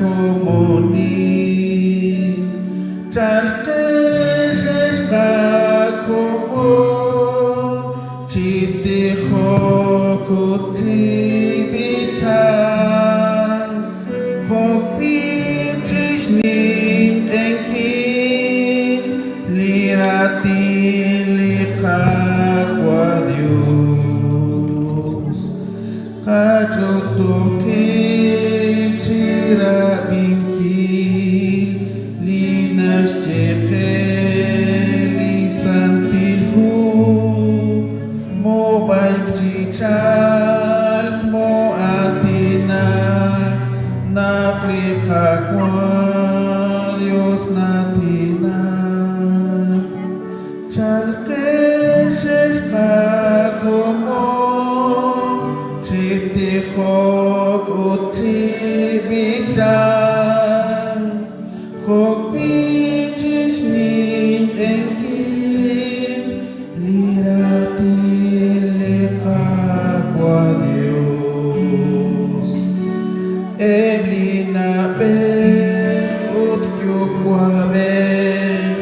komonil. Chalqex ex qakomon chi tijok ut chi b'ichank, jo'wi' chi xninq'ehinkil li raatin li Qaawa' Dios. Qach'utub' qib' chi rab'inkil li naxye qe li Santil Hu. Moob'ayk chi chalk, moo'aatinak naq li Qaawa' Dios na'aatinak. Chalqex ex qakomon chi tijok ut chi b'ichank, jo'wi' chi xninq'ehinkil li raatin li Qaawa' Dios. Eb' li na'b'ej ut yuwa'b'ej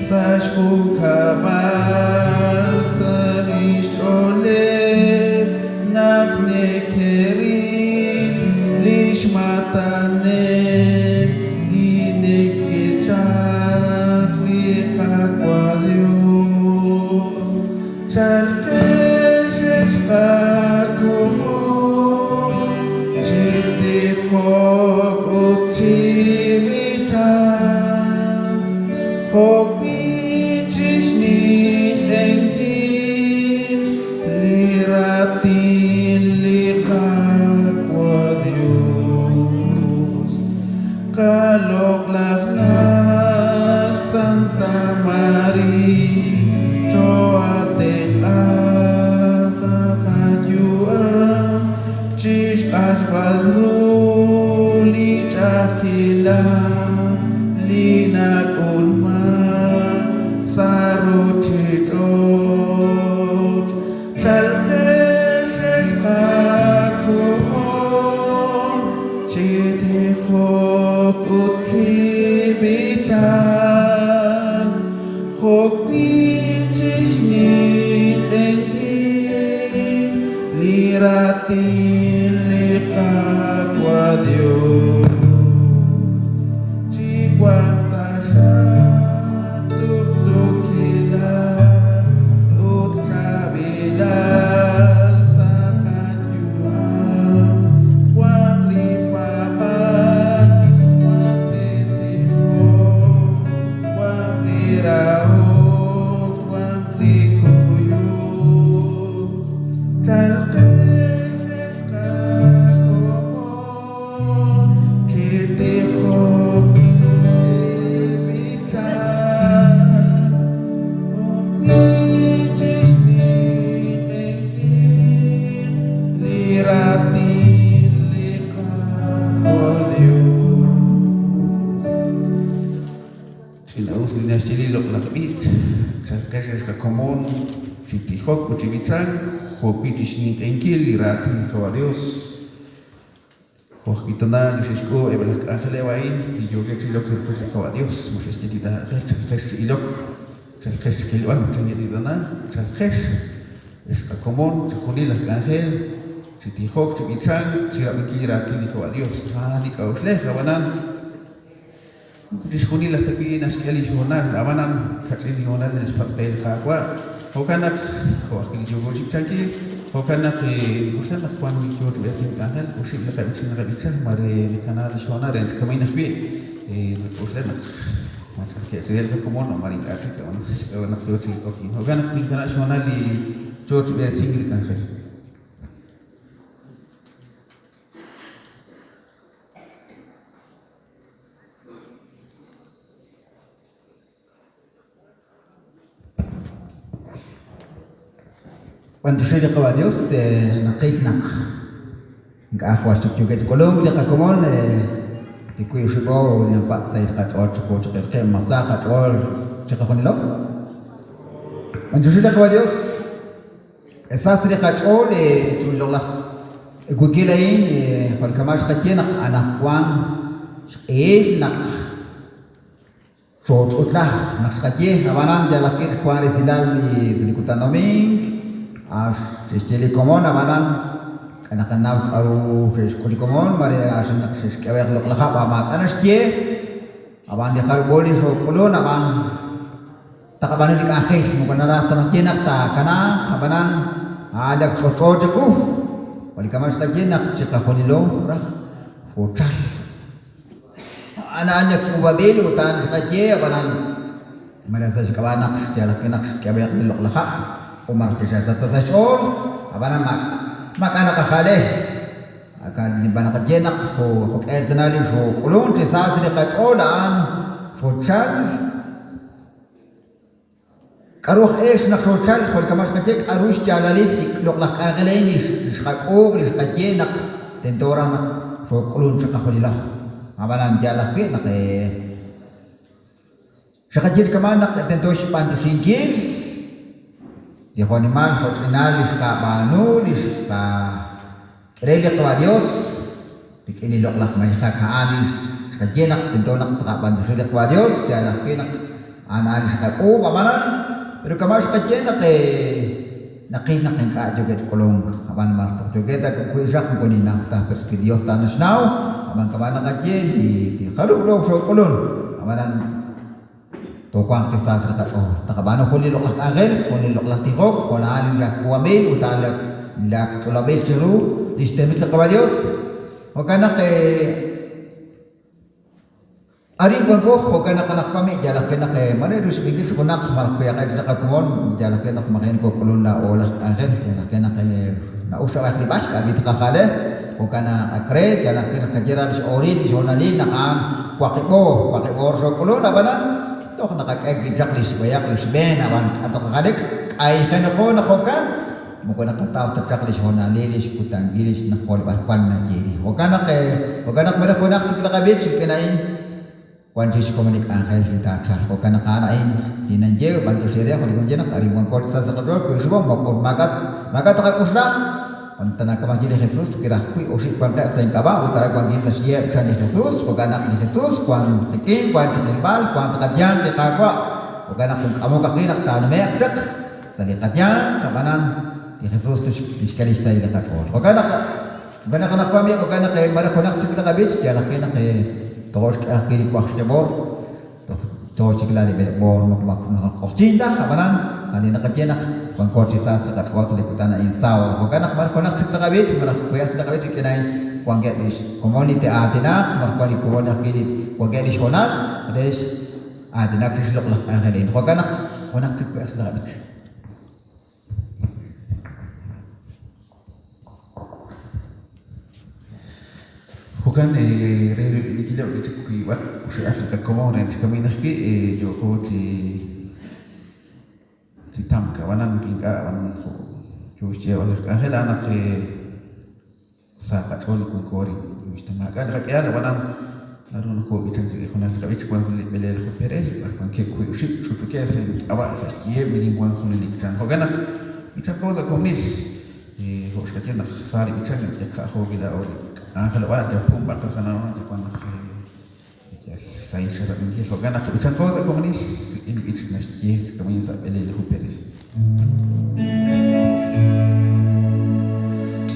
Sa' xjunkab'al sa' lix ch'ooleb' naq neke'ril lix maataneb' li neke'chaq li Qaawa' Dios. Chalqex ex qakomon chi tijok ut chi b'ichank, jo'wi' chi xninq'ehinkil li raatin li Qaawa' Dios. Qaloq'laj Na' Santa Maria, choo'atenq'a sa' qayu'am chixq'axb'al ru li ch'a'ajkilal li nak'ulman sa' ruchich'och'. Chalqex ex qakomon chi tijok ut chi b'ichank, jo'wi' chi xninq'ehinkil li raatin li Qaawa' Dios. Chiwanq taxaq tuqtuukilal ut chaab'ilal sa' qayu'am. Twanq li paab'aal, twanq li tijok, twanq li rahok, twanq li kuyuk. Chalqex ex qakomon. Chi tijok ut chi b'ichank, jo'wi' chi xninq'ehinkil li raatin li Qaawa' Dios. Ch'ina'us li naxye li loq'laj b'ich, Chalqex ex qakomon chi tijok ut chi b'ichank, jo'wi' chi xninq'ehinkil li raatin li Qaawa' Dios. Jo' ajwi' tana li xe'xk'uub' eb' laj k'anjeleb' a'in li yookeb' chi ilok sa' rochoch li Qaawa' Yos, ma xe'xye li taaqel, Chalqex chi ilok, chalqex chi qilb'al, ma chanket li tana, Chalqex, ex qakomon, chixjunil laj k'anjel, chi tijok, chi b'ichank, chi rab'inkil li raatin li Qaawa' Yos. Sa li k'a'uxlej, ab'anan moko chixjunil aj ta wi' naxk'e li xhoonal, ab'anan kach'in li hoonal li naxpatz' qe li Qaawa'. Jo'kan naq, jo' ajwi' li yooko chi b'ichankil, jo'kan naq uxla naq wan li yoo chi b'eresink k'anjel, oxib' li qab'ich li naqab'icha, maare nakana li xhoonal re naq kamin ajwi' nak'uxla naq ma ch'a'ajki'aq chik re li qakomon o maare ink'a' chik, ab'an sa' xk'ab'a' naq yoo chi ok. Jo'kan naq ninkana' xhoonal li yoo chi b'eresink li k'anjel. B'antioxi li Qawa' Dios naqil naq ink'a' jwal chik yookeb' chi k'ulunk li qakomon li wiib' oxib'o napatz' sahil qach'ool chiqu chiqil qib' ma sa qach'ool chiqajunilo. B'antioxi li Qawa' Dios Sa sa' li qach'ool chiru li loq'laj wikil a'in, jwal kama' xqaye naq anaqwan. xq'ehil naq xooch'utla naq xqaye, ab'anan yal ajwi' xwank resilal li sa' li kutan domink, a xe'xye li komon, ab'anan k'a naqanaw k'a'ru xe'xk'ul li komon, mare a naq xe'xk'e b'ayaq loq'laj hab' maak'a' naxye, ab'an li jarub'o li xook'ulun ab'an taqab'aanu li k'anjel, moko naraj ta naxye naq taakanaaq, ab'anan a'an li ak ch'olch'o chiqu, jo' li kama' xqaye naq chiqajunilo raj xoochal. A'an a'an li ak k'uub'anb'il ut a'an li xqaye, ab'anan mare sa' xk'ab'a' naq xyal ajwi' naq xk'e b'ayaq li loq'laj hab' ut malaj chixasach ta sa' xch'ool, ab'anan maak'a' naqajale. Naqaye naq jo'q'e tana li xook'ulunk chi sa sa' li qach'ool a'an xoochal. K'a'ru aj eex naq xoochal? Jo' li kama' xqaye, k'a'ru xyaalalil li loq'laj k'anjel a'in li xqak'uub', li xqaye naq tento raj naq xook'ulunk chiqajunilo? Ab'anan yaal ajwi' naq xqaye chi kama'an naq tento xb'anyoxinkil li jo'nimal jo'ch'inal li xqab'aanu, li xqak'e re li Qaawa' Dios rik'in li loq'laj mayejak a'an li xqaye naq tento naq tqab'anyoxi li Qaawa' Dios, yaal ajwi' naq a'an a'an li xqak'uub', ab'anan pero kama' xqaye naq naqil naq ink'a' yookeb' chi k'ulunk, ab'an malaj toj yookeb' ta wi'xaq moko ninnaw ta, pero li Dios ta naxnaw, ab'an kama' naqaye li jarub' loq xook'ulun, ab'anan toowanq chi sa sa' li qach'ool. Taqab'aanu jun li loq'laj k'anjel, jun li loq'laj tijok, jo' a'an li ak k'uub'anb'il ut a'an li ak ch'olob'anb'il chiru lix tenamit li Qaawa' Dios. Jo'kan naq arin wanko, jo'kan naq anaqwan b'i' yal ajwi' naq mare ru xb'inkil chi junaq malaj kuyaqeb' chi qakomon, yal ajwi' naq maji' nokok'ulun laa'o laj k'anjel, yal ajwi' naq na'ux ab'ayaq li b'ax k'a' b'i' tqajale, jo'kan naq ak re, yal ajwi' naq qaye raj li x'ooril li xhoonalil naq a'an waqib' oor, waqib' oor xook'ulun, ab'anan toj naqak'e wi' chaq li xb'eyaq li xb'een, ab'an k'a' tqajale k'ayjenaqo naq jo'kan, moko naqataw ta chaq li xhoonalil, li xkutankil, li xnajol b'arwan nayeeri. Jo'kan naq, jo'kan naq mare junaq chik li qab'ich rik'in a'in wan chik xkomon li k'anjel li taachalq. Jo'kan naq a'an a'in li ninye, b'antiox eere jo' li ninye naq arin wanko chi sa sa' qach'ool, wi ixb'o moko maak'a' maak'a' taqak'oxla. Wan tana kama' xye li Jesus, wi raj wi' oxib' wanqeb' sa' ink'ab'a' ut aran wankin sa' xyiheb', chan li Jesus. Jo'kan naq li Jesus wan qik'in, wan chi qilb'al, wan sa' qayanq li Qaawa'. Jo'kan naq jun k'amok ajwi' naq taanume'q chaq. Sa' li qayanq, ab'anan, li Jesus tixk'e lix sahil li qach'ool. Jo'kan naq, jo'kan naq anaqwan b'i', jo'kan naq mare junaq chik li qab'ich, yaal ajwi' naq tojo' xk'e ajwi' li waqxaqib' oor, toj toj chik la li b'eleeb' oor moko q'oqyink ta, ab'anan, ani naqaye naq wanko chi sa sa' li qach'ool sa' li kutan a'in sábado. Jo'kan naq mare junaq chik li qab'ich, malaj kuyaq chik li qab'ich rik'in a'in wankeb' lix komon li te'aatinaq, malaj wan li komon ajwi' li wankeb' lix hoonal re Aatinak chirix li loq'laj k'anjel a'in. Jo'kan naq junaq chik we'ej li qab'ich. Jo'kan re rub'inikileb' li chik wiib'aq oxib'aq li qakomon re chi kamin ajwi' yooko chi chi tamk ab'anan ink'a' ab'an jo' yoo xyeeb'al laj k'anjel a'an naq Sa qach'ool li wanko arin. Us ta maak'a' li qak'ihal, ab'anan naru nokoob'ichan sa' li junal qab'ich wank sa' li b'eleelaju perel, b'ar wankeb' wiib' oxib' ch'utch'ukeb' sa' ink'ab'a' sa' xyiheb' li ninwank junelik chan. Jo'kan naq b'ichanqo sa' komonil, jo' xqaye naq sa li b'ichank naq yal ka'jo' laa'o li k'anjelob'aal, yal pumb'aq li qanawom, yal wank naq yal sahil xrab'inkil. Jo'kan naq b'ichanqo sa' komonil rik'in li b'ich naxye chi kama'in sa' b'eleelaju perel.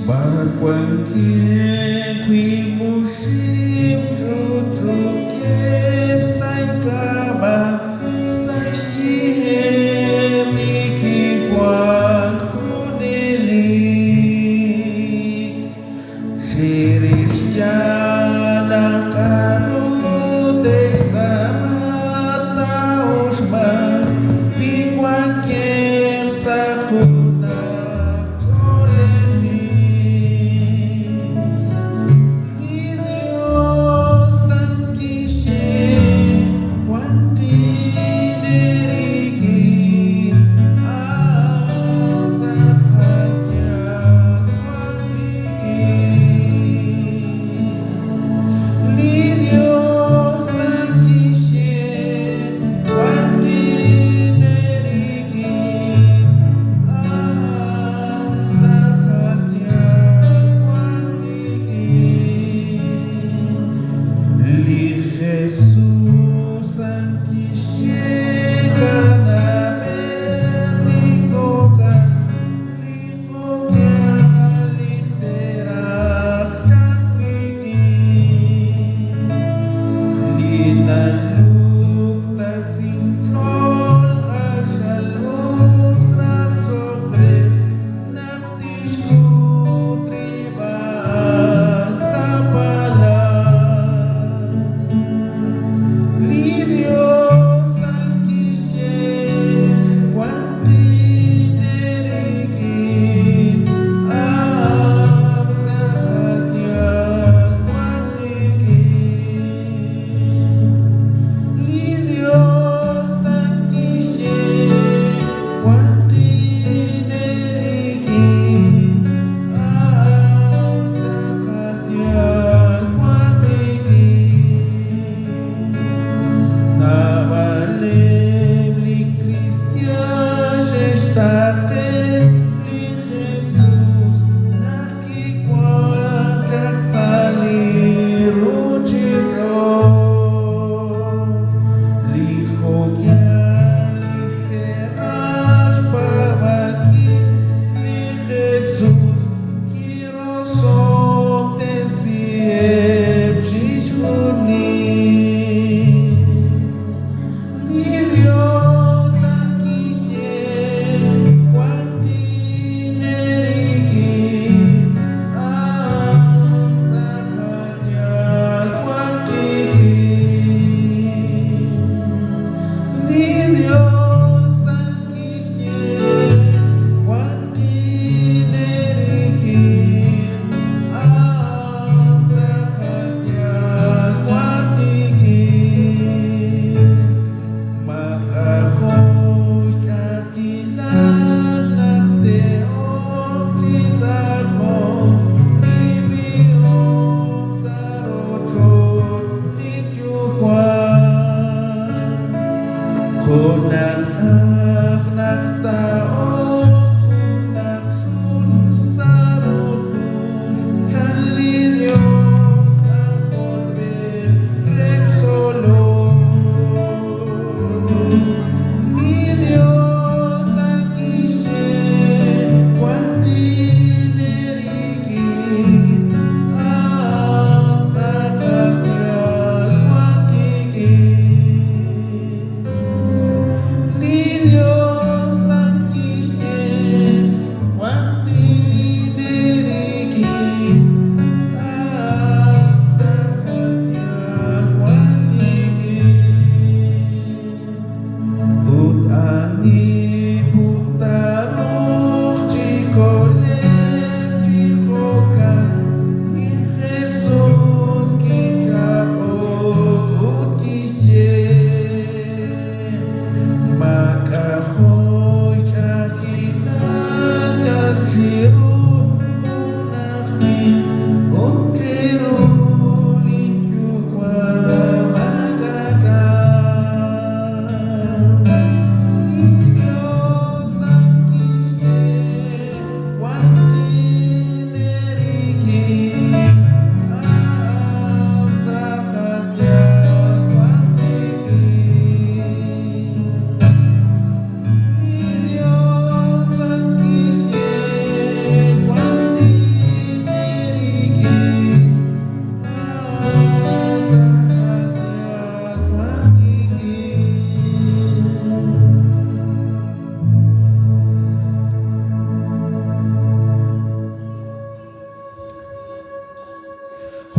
B'ar wankeb' wiib' oxib' ch'utch'uukeb' sa' ink'ab'a' sa' xyiheb' li kiwank junelik. Chirix yalaq k'a'ru te'xtz'aama taa'uxmanq wi wankeb' sa' junaq ch'oolejil. Li Dios.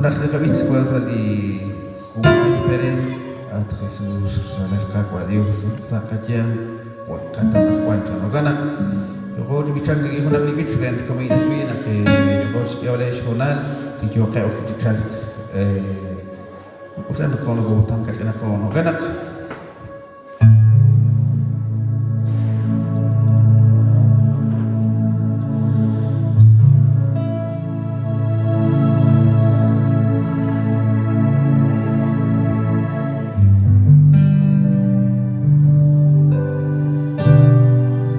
Junaq li qab'ich wank sa' li junmay perel, At Jesus, Ralal Qaawa' Dios, sa' qayanq wanqat anaqwan chan. Jo'kan naq yooqo chi b'ichank rik'in junaq li b'ich re naq kama'in ajwi' naq yooqo xk'eeb'al xhoonal li yooqeb' ajwi' chi chalk. Uxlan naq nokotamk kach'inaq. Jo'kan naq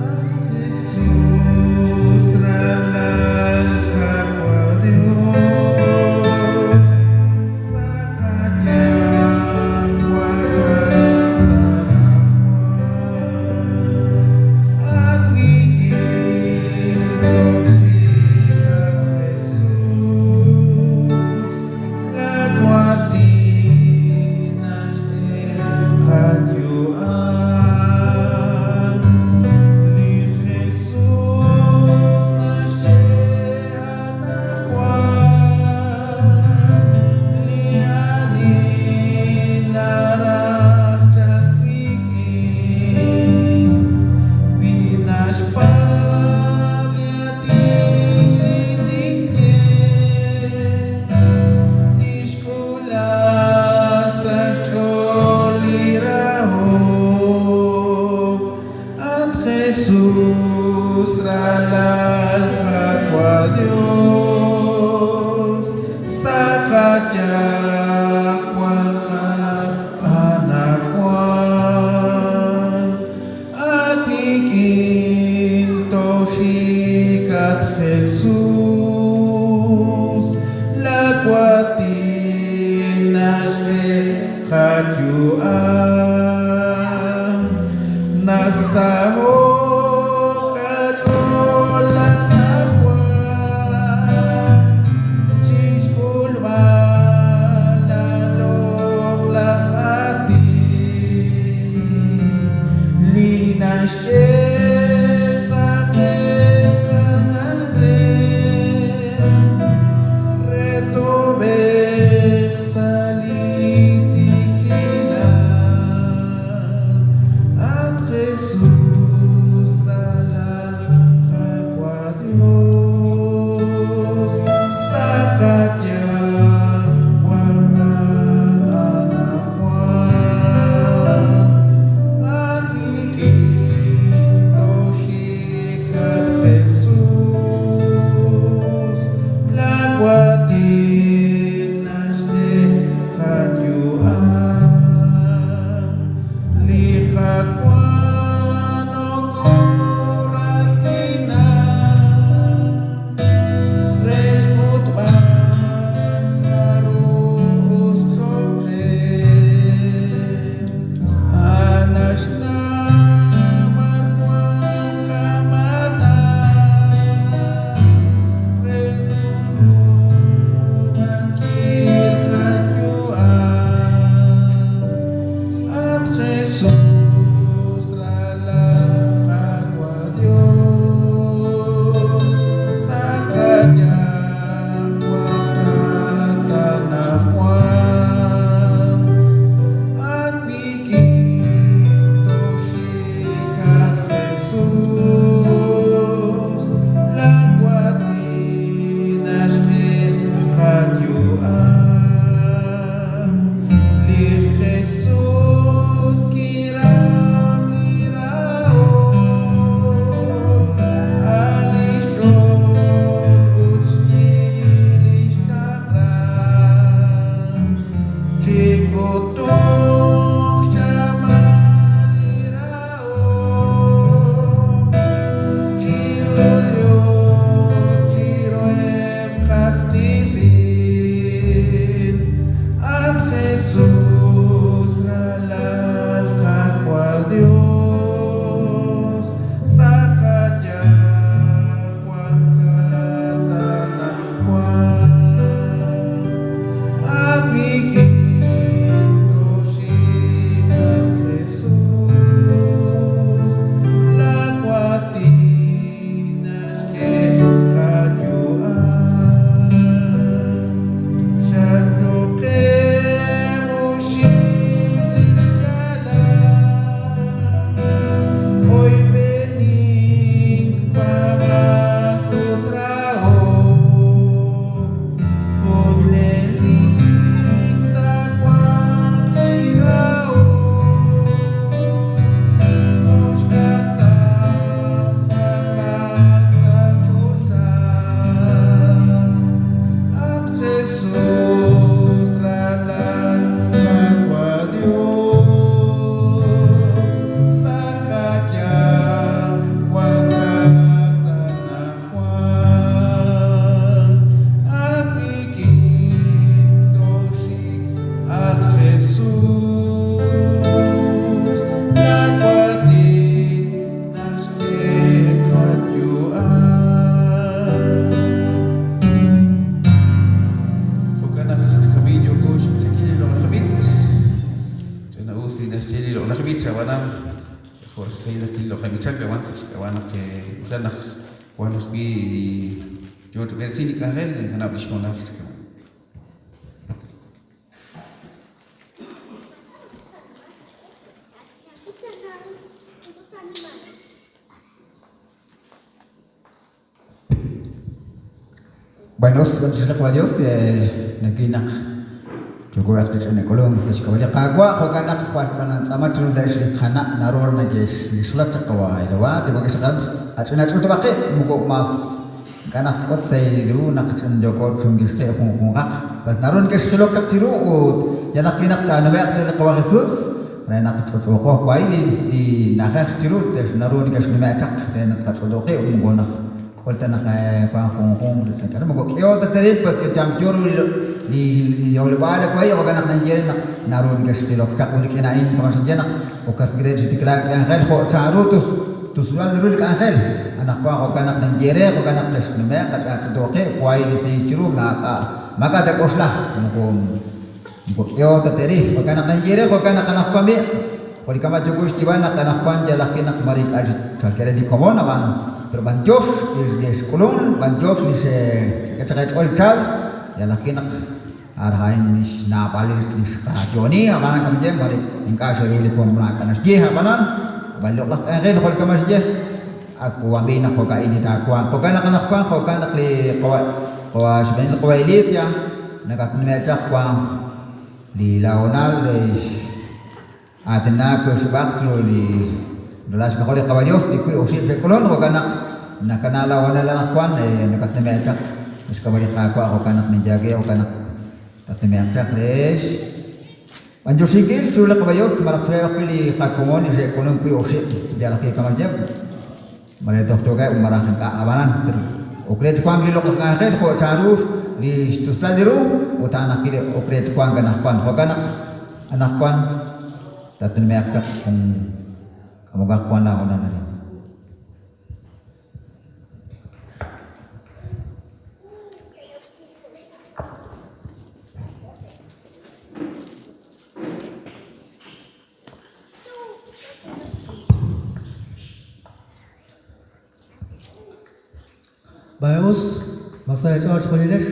At Jesus, Ralal Qaawa' Dios, sa' qayanq wanqat. xsahil ajwi' li loq'laj b'ichank ab'an sa' xk'ab'a' naq rajlal naq wan ajwi' li yoo chi b'eresink li k'anjel ninkanab' li xhoonal xk'ab'a'. Bueno, us b'antiox li Qawa' Dios, nawil naq yookeb' chi ch'ina k'ulunk sa' xk'ab'a' li Qaawa', jo'kan naq jwal b'anantz'aama chiru laa'ex li qana' naru neke'xnixlak chaq Qawa' Jehová, yookeb' chi qach'ina ch'utub'aq qib' moko mas ink'a' naqak'ut sa' ru naq ch'in yooko chunkil qib' junjunqaq, b'as naru neke'xjilok chaq chiru ut yalaq wi' naq taanume'q chaq li Qawa' Jesus re naq ch'uch'uuqo wahi' li na'ajej chiru naru neke'xnume' chaq re naq tqach'utub' qib' moko naq k'ul ta naq wank junjunq li ch'ina k'aru moko k'iho ta teeril pues ke yamyo ru li yo'leb'aal wahi' jo'kan naq ninye re naq naru neke'xjilok chaq ut rik'in a'in kama' xinye naq ok re chi tiklaak li k'anjel jo' chanru tusb'al ru li k'anjel anaqwan jo'kan naq ninye re jo'kan naq texnume'q qach'ach'utuuq qib' wahi' li siix chiru maak'a' maak'a' taak'oxla moko Moko k'iho ta te'ril. Jo'kan naq ninye re, jo'kan naq anaqwan b'i', jo' li kama' yooko xyeeb'al naq anaqwan yal ajwi' naq mare ink'a' chik chalkeb' re li komon, ab'an pero b'antiox li xk'ulunk, b'antiox li xe'xk'e chaq eech'ool chalk, yal ajwi' naq ar a'in li xnaab'alil li xqayo'oni, ab'anan kama' ye mare ink'a' xe'ru li komon maak'a' naxye, ab'anan, ab'an li loq'laj k'anjel jo' li kama' xye, ak k'uub'anb'il naq jo'ka'in li taawanq. Jo'kan naq anaqwan jo'kan naq li qawa' qawa' xb'eenil qawa' Iglesia, Nakatnume' chaq wank li lahoonal re x'aatinak oxib'aq chiru li ralal xk'ajol li Qawa' Dios li wiib' oxib' xe'k'ulun, jo'kan naq nakana lahoonal anaqwan nakatnume' chaq sa' xk'ab'a' li Qaawa' jo'kan naq ninye aawe jo'kan naq tatnume'q chaq re xb'antioxinkil chiru li Qawa' Dios malaj chiruheb' ajwi' li qakomon li xe'k'ulun wiib' oxib' yal ajwi' kama' xye. Mare toj yookeb' malaj ink'a', ab'anan ok re chi wank li loq'laj k'anjel jo' chanru li xtuslal li ru ut a'an ajwi' li ok re chi wank anaqwan. Jo'kan naq anaqwan tatnume'q chaq jun k'amokaq wank laahoonal arin. B'ay us, ma sa eech'ool chixjunilex?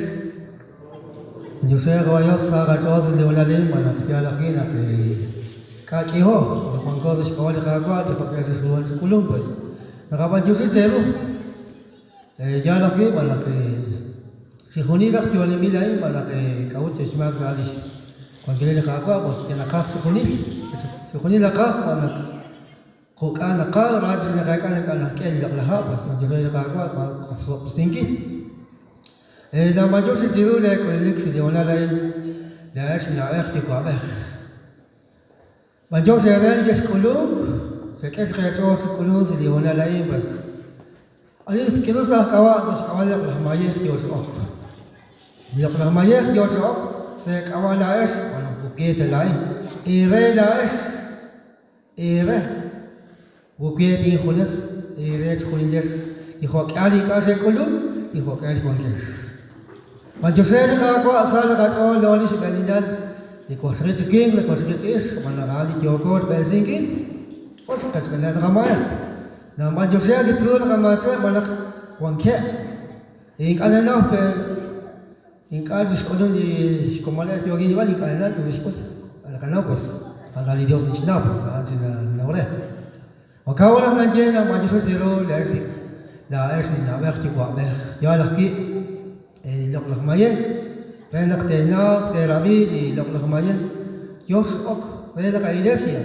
Yoxe'q wa Yos sa qach'ool sa' li hoonal a'in xb'aan naq yaal ajwi' naq ink'a' k'iho naq wanko sa' xk'ab'a' li Qaawa' li jo'k'ihal xe'xruhan chi k'ulunk pues naqab'antioxi cheeru. Yaal ajwi' xb'aan naq chixjunil raj yo'oninb'il a'in xb'aan naq k'a'ut xe'xmaak raj lix wankilal li Qaawa' pues naqaj chixjunil, chixjunil naqaj xb'aan naq jo'k'a naqaj ra chik naqeek'a ink'a' naqk'e li loq'laj ha' pues naxye li Qaawa' qosob'tesinkil. Naab'al chik chiru lee k'ulunik sa' li hoonal a'in laa'ex na'b'ej yuwa'b'ej. B'antiox eere nekexk'ulunk, xek'e chaq eech'ool chi k'ulunk sa' li hoonal a'in, pues ani k'aru sa' ajk'ab'a' sa' xk'ab'a' li loq'laj mayej yoo chi ok. Li loq'laj mayej yoo chi ok sa' eek'ab'a' laa'ex, b'an moko we ta laa'in, eere laa'ex, eere, moko we ta injunes, eere chixjunilex li jo'k'ihal li ink'a' xe'k'ulunk, li jo'k'ihal li wankex. B'antiox re li Qaawa' sa li qach'ool laa'o li xb'eenilal li waqxaqil chi winq, li waqxaqil chi ixq, xb'aan naq a'an li yooko xb'eresinkil ut qechb'eeneb' li qamaestr. Naq b'antiox re li tzuul li qamaatz'e xb'aan naq wankeb' ink'a' nanaw pe ink'a' xk'ulum li xkomoneb' yookin rilb'al ink'a' nanaw k'aru xk'ul. Naqanaw pues, a'an li Dios naxnaw pues a'an chi nanaw re. Jo'kan ut naq naye naq b'antiox cheru laa'ex li laa'ex li na'b'ej yuwa'b'ej, yaal ajwi' li loq'laj mayej re naq teenaw teerab'i li loq'laj mayej yoo x'ok re li qa-iglesia.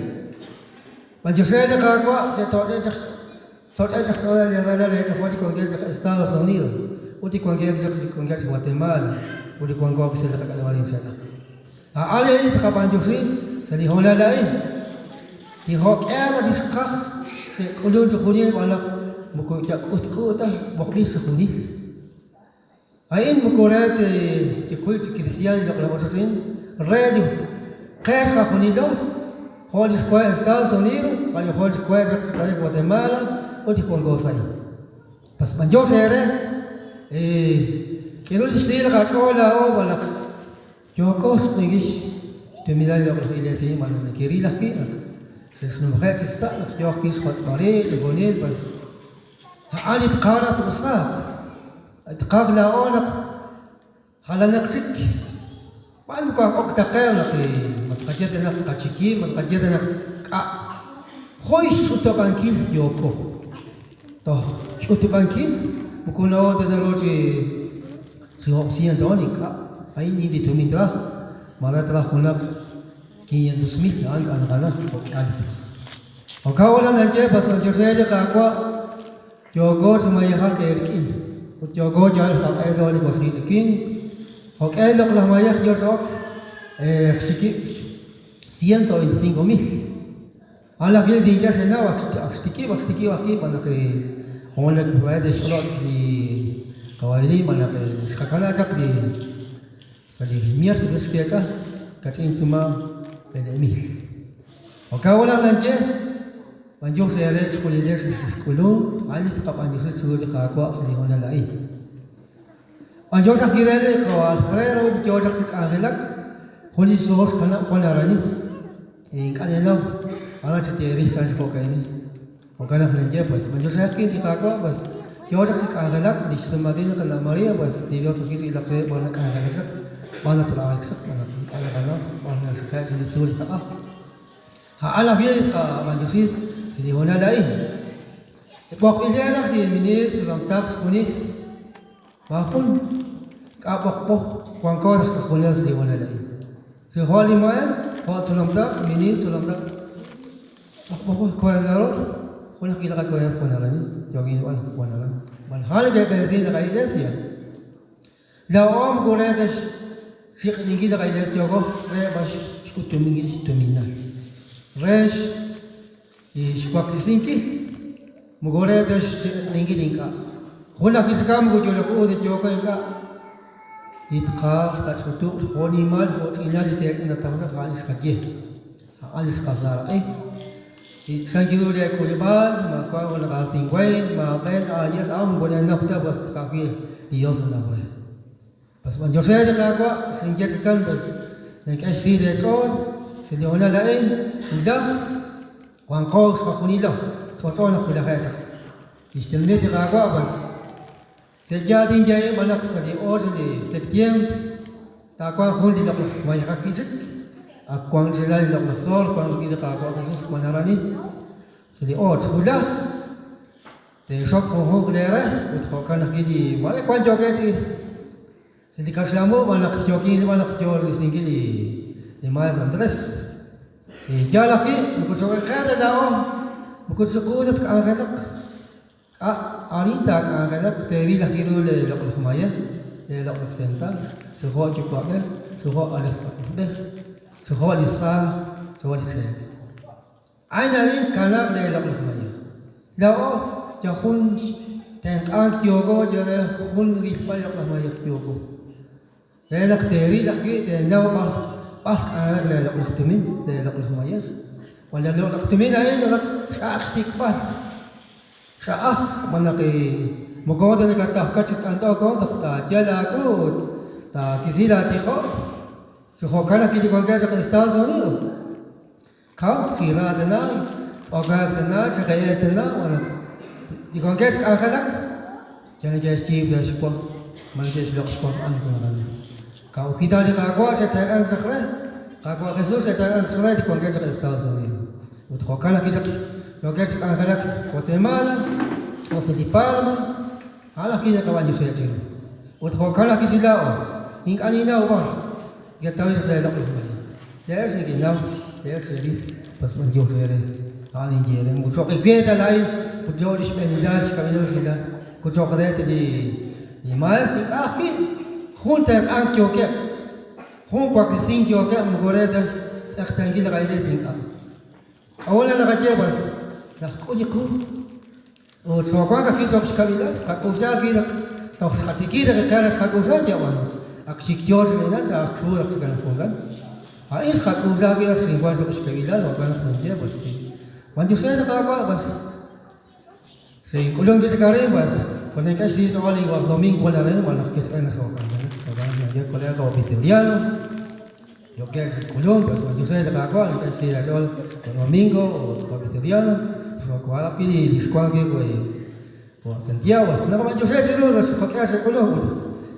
B'antiox re li Qaawa' xe'toch'e chaq xtoch'e chaq xch'ooleb' li ralal eek'ajol li wankeb' chaq Estados Unidos ut li wankeb' chaq li wankeb' chaq Guatemala ut li wanko sa' li qak'aleb'aal incha'aq. A'an li a'in tqab'antioxi sa' li hoonal a'in. Li jo'k'e naq li xqaj xe'k'ulunk chi junil xb'aan naq moko yak'utk'u ta b'oqb'il chi junil. A'in moko re ta chi wiib' chi kristiaan li loq'laj ochoch a'in, re li qe chiqajunilo, jo' li xkoheb' Estados Unidos, jo' li xkoheb' chaq chi taqe'k Guatemala ut li wanko sa' a'in. Pas b'antiox eere, k'eru li xsahil qach'ool laa'o xb'aan naq Yooko xq'ehil xtuminal li loq'laj iglesia a'in, malaj neke'ril ajwi' naq Xexnumje'k chi sa' naq yooq wi' xjot'b'al rib' chixjunil, pues a'an li tqaj naq t-usaaq. Tqaj laa'o naq jalanaq chik. B'an moko aj ok ta qe naq ma tqaye ta naq tqachiki, ma tqaye ta naq k'a'. Jo' xch'utub'ankil yooko. Toj ch'utub'ankil moko naru ta naru chi chi hob'siento ink'a'. A'in li tumin traj, mare traj junaq Quinientos mil a'an k'anjala jo'k'ihal li tij. Jo'kan ut naq naye patz'b'anyox re li Qaawa', yooko chi mayejak eerik'in, ut yooko yal qaq'e lo li waxiik li winq, jo'k'e loq'laj mayej yoo chi ok, xtikib' 125 mil. A'an ajwi' li tink'e xenaw ak xtikib' ak xtikib' ajwi' b'an naq jun li xch'olob' li qawaylin b'an naq xqakana' chaq li Sa' li miércoles xkeek'a kach'in suma b'eleeb' mil. Jo'kan ut naq naye, B'anyox eere chixjunilex li xexk'ulunk, a'an li tqab'anyoxi chiru li Qaawa' sa' li hoonal a'in. B'anyox ajwi' re li qawa' Alfredo li yoo chaq chi k'anjelak, jun li soor xkanab' wan arani. Ink'a' ninnaw b'ar chi teeril chan chi jo'ka'ini. Jo'kan naq ninye, pues, b'anyox re ajwi' li Qaawa', pues, yoo chaq chi k'anjelak lix sumaril li qana' Maria, pues, li Dios ajwi' x'ilok re b'ar nak'anjelak chaq, b'ar natrab'ajik chaq, b'ar naq ink'a' naqanaw, b'ar naxaqe' chi li tzuul taq'a. A'an ajwi' li tqab'anyoxi sa' li hoonal a'in. B'oqb'ileb' raj li ministro ramtaq chixjunil, maajun k'a' b'oqb'o wanko sa' xqajunes li hoonal a'in. Chi jo' li maestro, jo' tzolomtaq, ministro tzolomtaq, Aj b'oqol gobernador, jun ajwi' li qagobernador wan aran, yookin wan wan aran. B'an a'an neke'b'eresin li qa'iglesia. Laa'o moko re ta xchiq'ninkil li qa'iglesia yooko re b'an xk'utuminkil xtuminal, re xwaklesinkil, moko re ta xchiq'ninkil ink'a'. Jun ajwi' chik moko yolok u ta yooko ink'a'. Li tqaj tqach'utub' jo' nimal jo' ch'inal li teech'inatawraj a'an li xqaye. A'an li xqasaaraq'i. Li chank ru re k'uleb'aal, ma wank junaq aasinweent, ma b'een aayes, a'an moko nenok ta pues ka'ajwi' li Dios nanaw re. Pues b'anyox re li Qaawa' xinye chikan pues nink'e xsahil eech'ool sa' li hoonal a'in wulaj wanqo xqajunilo ch'olch'o naq wulajeb' chaq. Li xtenamit li Qaawa' pues Sa' yaal tinye a'in b'an naq sa' li oor li septiembre taawanq jun li loq'laj mayejak wi'chik, ak wank chila li loq'laj soor, wank rik'in li Qaawa' Jesus wan aranin sa' li oor. Wulaj teexok junjunq lee re ut jo'kan ajwi' li maare wank yookeb' chi sa' li kaxlan mu b'an naq yookin rilb'al naq yoo risinkil li maestro Andrés. Yaal ajwi' moko cho'q qe ta laa'o, moko chiqu ta tk'anjelaq. K'a' arin taak'anjelaq teeril ajwi' ru lee loq'laj mayej, lee loq'laj sental, chi jo' yuwa'b'ej, chi jo' alej k'ajolb'ej, chi jo' li saaj, chi jo' li cheek. A'in arin tkanaaq lee loq'laj mayej. Laa'o yal jun tenq'ank yooko yal re jun rilb'al li loq'laj mayej yooko. Re naq teeril ajwi' teenaw b'ar b'ar k'anjelak lee loq'laj tumin, lee loq'laj mayej. Wan li loq'laj tumin a'in naq ch'a'aj xsik'b'al, ch'a'aj xb'aan naq moko ta nakatajka chi t'ant'ook toj taayal aawu ut taawisi laatiqob'. Chi jo'kan ajwi' li wankeb' chaq Estados Unidos, kaw chi ra tana, tz'okaak tana, chiqe'el tana, xb'aan naq li wankeb' chi k'anjelak yal neke'xyiib' re xwa, ma neke'xloq' xwa a'an junaqal. Kaw kita li Qaawa' xe'tenq'ank chaq re, Qaawa' Jesús xe'tenq'ank chaq re li wankeb' chaq Estados Unidos. Ut jo'kan ajwi' chaq yookeb' chi k'anjelak Guatemala, o sa' li Palma, a'an ajwi' naqab'anyoxi chiru. Ut jo'kan ajwi' chi laa'o, ink'a' ninnaw b'ar Neketawil chaq lee loq'laj mayej. Laa'ex nekenaw, laa'ex xeril, pas b'anyox eere. A'an ninye eere, moko cho'q ewe ta laa'in ut cho'q li xb'eenilal, xkab'ilal, roxilal, moko cho'q re ta li li maestro, ink'a' ajwi' jun tenq'ank yookeb', jun waklesink yookeb' moko re ta xtz'eqtankil li qa'iglees ink'a'. K'a'ut naq naqaye pas naq k'ul li qu ut xoowank ajwi' cho'q xkab'ilal, xqak'uxla ajwi' naq toj xqatikib' li qiqe naq xqak'uxla yab'an ak xik yoo chi k'aynaq ak xru naq xikanajwankan. A'in xqak'uxla ajwi' naq xinwank cho'q xkab'ilal jo'kan naq ninye pas b'anyox re li Qaawa' pas xink'ulunk wi' chik arin pas ut nink'e xsahil xch'ool li domingo wan arin wan naq kixk'e naq xookanjelak jo'kan naq ninye kole'q jo' Vitoriano. Yookeb' chi k'ulunk, pues b'antiox re li Qaawa' nak'e xsahil aach'ool jo' domingo ut jo' Vitodiano, xookoha'aq wi' li xwank wi' jo' Santiago, pues naqab'antiox re chiru naq jo'k'ihal xe'k'ulunk ut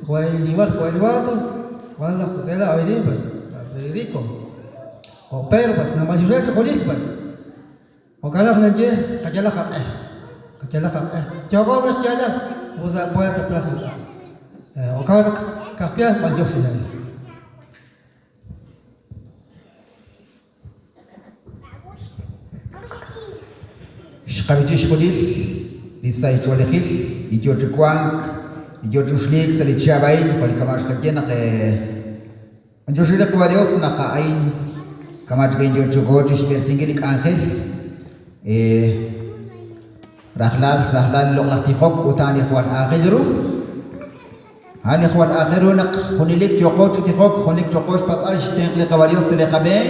jo' el nimal jo' Eduardo, wan laj José la Avelin, pues Federico, jo' Pedro, pues nab'antiox re chixjunil, pues jo'kan naq ninye qayalaq qaq'e, qayalaq qaq'e, yooko sa' xyaalal, us sa' puesto atrás ink'a'. Jo'kan naq ka'ajwi' b'antiox chiru. Xqab'i chixjunil li sahil ch'oolejil li yoo chi wank, li yoo chi uxliik sa' li chihab' a'in, jo' li kama' xqaye naq b'antioxi li Qawa' Dios naq a'in kama' chik a'in yoo chi go chixb'eresinkil li k'anjel rajlal rajlal li loq'laj tijok ut a'an li jwal aajel ru. A'an li jwal aajel ru naq junelik yooqo chi tijok, junelik yooqo xpatz'b'al xtenq' li Qawa' Dios sa' li qab'een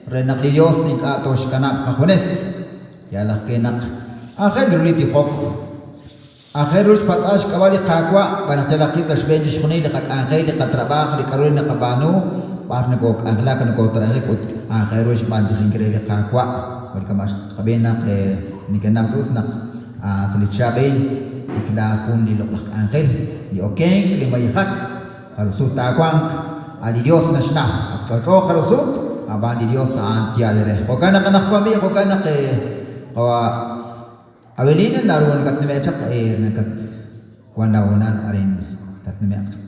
re naq li Dios ink'a' tooxkanab' qajunes. Yaal ajwi' naq aajel ru li tijok. Aajel ru xpatz'b'al xk'ab'a' li Qaawa' b'an naq yalaq qi' sa' xb'een chixjunil li qak'anjel, li qatrab'aaj, li k'a'ru li naqab'aanu, b'ar nokook'anjelak, nokootrajik ut aajel ru xb'antioxinkil re li Qaawa'. Jo' li kama' xqab'i naq nekenaw chi us naq Sa' li chihab' a'in tiklaak jun li loq'laj k'anjel, li okenk, li mayejak, jarub' sut taawanq, a' li Yos naxnaw. Ak ch'olch'o jarub' sut, ab'an li Yos a'an yaal re. Jo'kan naq anaqwan b'i', jo'kan naq qawa' Avelina naru nakatnume'k chaq, nakat wan laahoonal arin tatnume'q chaq.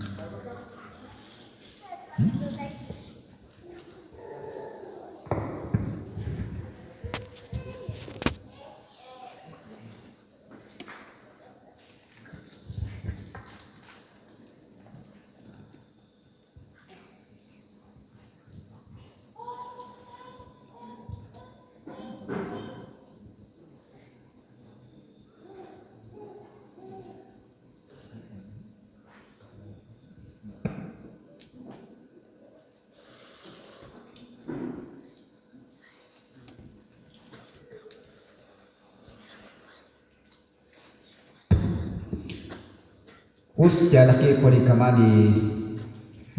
Us yaal ajwi' jo' li kama' li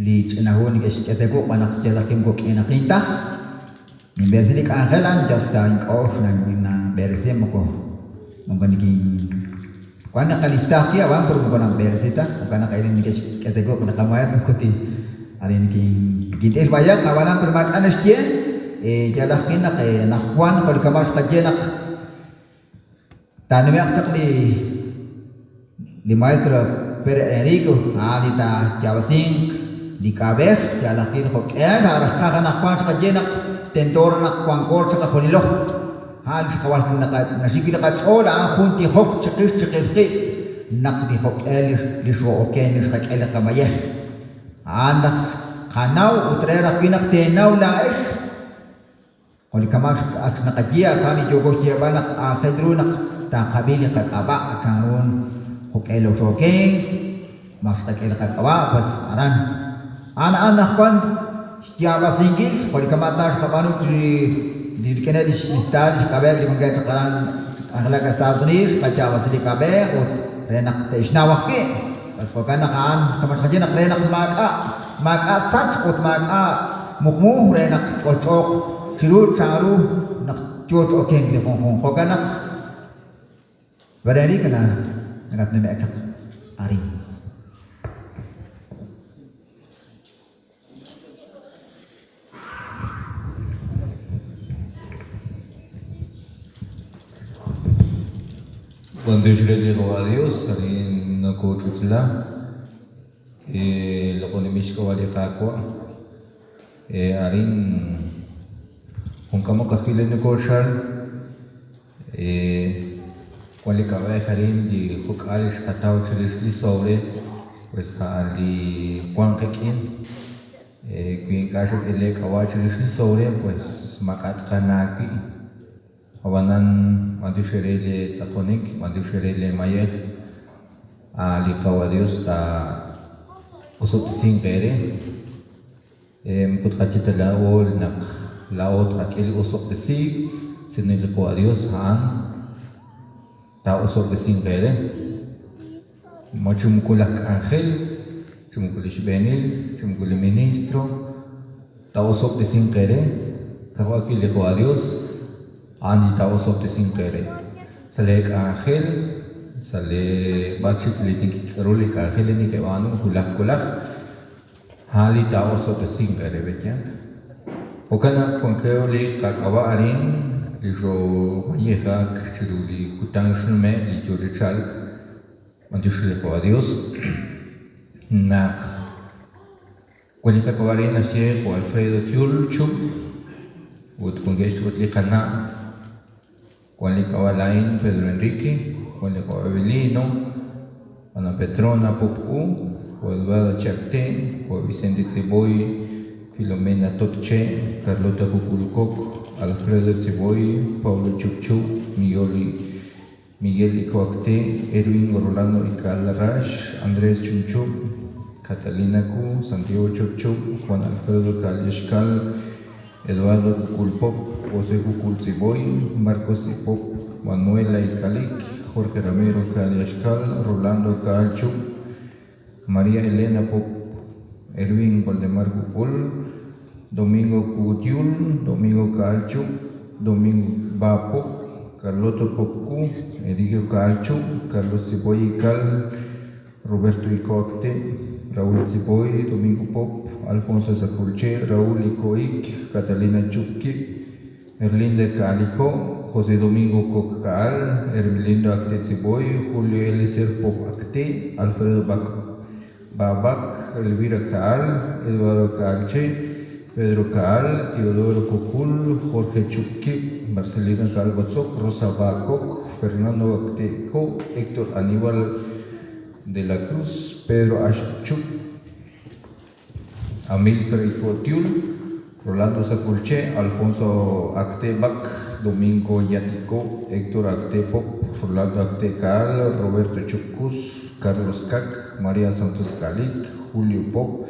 li ch'ina hu neke'xk'e sa' wuq' b'an naq yaal ajwi' moko k'aynaqin ta. Ninb'eresi li k'anjel a'an yal sa' ink'a'uxl nanb'eresi moko moko nikin wan naqalista ajwi' ab'an pero moko nanb'eresi ta jo'kan naq arin neke'xk'e sa' wuq' li qamaestro moko tin arin nikin nikint'il b'ayaq ab'anan pero maak'a' naxye yaal ajwi' naq anaqwan jo' li kama' xqaye naq Taanume'q chaq li li maestro Pere Enrico, a'an li taayaab'asinq li k'a'b'ej, yaal ajwi' jo'k'ihal a' raj qaj anaqwan xqaye naq tento raj naq wanko chiqajunilo. A'an li xqawal naxik wi' li qach'ool a'an jun tijok chiqix chiqil qib' naq li jo'k'ihal li xoo'oken li xqak'e li qamayej. A'an naq xqanaw ut re raj wi' naq teenaw laa'ex. Jo' li kama' ak naqaye, a'an li yooko xyeeb'al naq aajel ru naq taaqab'i li qak'ab'a' chanru jo'k'e loxookenk, ma xqak'e li qak'ab'a' pues aran. A'an a'an anaqwan xyaab'asinkil jo' li kama' ta xqab'aanu chi rik'ineb' li xlistaal li xk'ab'eb' li wankeb' chaq aran chi k'anjelak Estados Unidos, xqayaab'asi li k'ab'ej ut re naq te'xnaw ajwi'. Pues jo'kan naq a'an kama' xqaye naq re naq maak'a' maak'a' tsachq ut maak'a' muqmu re naq ch'olch'ooq chiru chanru naq yoo chi okenk li junjunq. Jo'kan naq Federica na nakatnume'k chaq arin. B'antiox re li Qawa' Dios, arin nokoch'utla, loq'oninb'il xk'ab'a' li Qaawa'. Arin jun k'amok ajwi' li nokochal, wan li k'ab'a'ej arin li juk'al xqataw chirix li sobre, pues a'an li wan qik'in. Wi ink'a' xak'e lee k'ab'a' chirix li sobre, pues maak'a' tqana wi'. Ab'anan, b'antiox eere lee tz'aqonik, b'antiox eere lee mayej, a' li Qawa' Dios taa'osob'tesinq eere. Moko tqaye ta laa'o naq laa'o tqak'e li osob'tesiik, sino li Qawa' Dios a'an taa'osob'tesinq eere. Ma chi moko laj k'anjel, chi moko li xb'eenil, chi moko li ministro. taa'osob'tesinq eere, ka'ajwi' wi' li Qawa' Dios a'an li taa'osob'tesinq eere. Sa' lee k'anjel, sa' lee b'ar chik li k'a'ru li k'anjel li nekeb'aanu wulaj wulaj, a'an li taa'osob'tesinq eere, pe'yaal? Jo'kan naq wankeb' li qak'ab'a' arin li xoomayejak chiru li kutan xnume' li yoo chi chalk, b'antiox re li Qawa' Dios naq wan li qak'ab'a' arin naxye jo' Alfredo Tiul Chub ut wankeb' xch'uut li qana', wan li k'ab'a' laa'in Pedro Enrique, wan li k'ab'a' Evelino, Ana Petrona Pop U, jo' Eduardo Che Acté, jo' Vicente Tziboy, Filomena Tot Che, Carlota Cuculcoc, Alfredo Tziboy, Pablo Chupchup, Miguel Miguel Iko Acté, Erwin Rolando Ical Rax, Andrés Chunchup, Catalina Ku, Santiago Chupchup, Juan Alfredo Cal Yaxcal, Eduardo Cuculpop, José Cucul Tziboy, Marcos Tzipop, Manuela Icalic, Jorge Ramiro Cal Yaxcal, Rolando Caal Chup, María Elena Pop, Erwin Waldemar Cucul, Domingo Cutiul, Domingo Caal Chup, Domingo Ba Pop, Carloto Popcu, Eligio Caal Chup, Carlos Tziboy Ical, Roberto Iko Acté, Raúl Tziboy, Domingo Pop, Alfonso Saculche, Raúl Iko Ik, Catalina Chupki, Erlinda Caalico, José Domingo Coc Caal, Hermelindo Acté Tziboy, Julio Eliezer Pop Acté, Alfredo Bac Babac, Elvira Caal, Eduardo Caalche, Pedro Caal, Teodoro Cocul, Jorge Chupki, Marcelino Caal Botzoc, Rosa Bacoc, Fernando Acté Co, Héctor Aníbal de la Cruz, Pedro Ash Chup, Amílcar Iko Tiul, Rolando Saculche, Alfonso Acté Bac, Domingo Yatico, Héctor Acté Pop, Rolando Acté Caal, Roberto Chupcus, Carlos Cac, María Santos Calic, Julio Pop,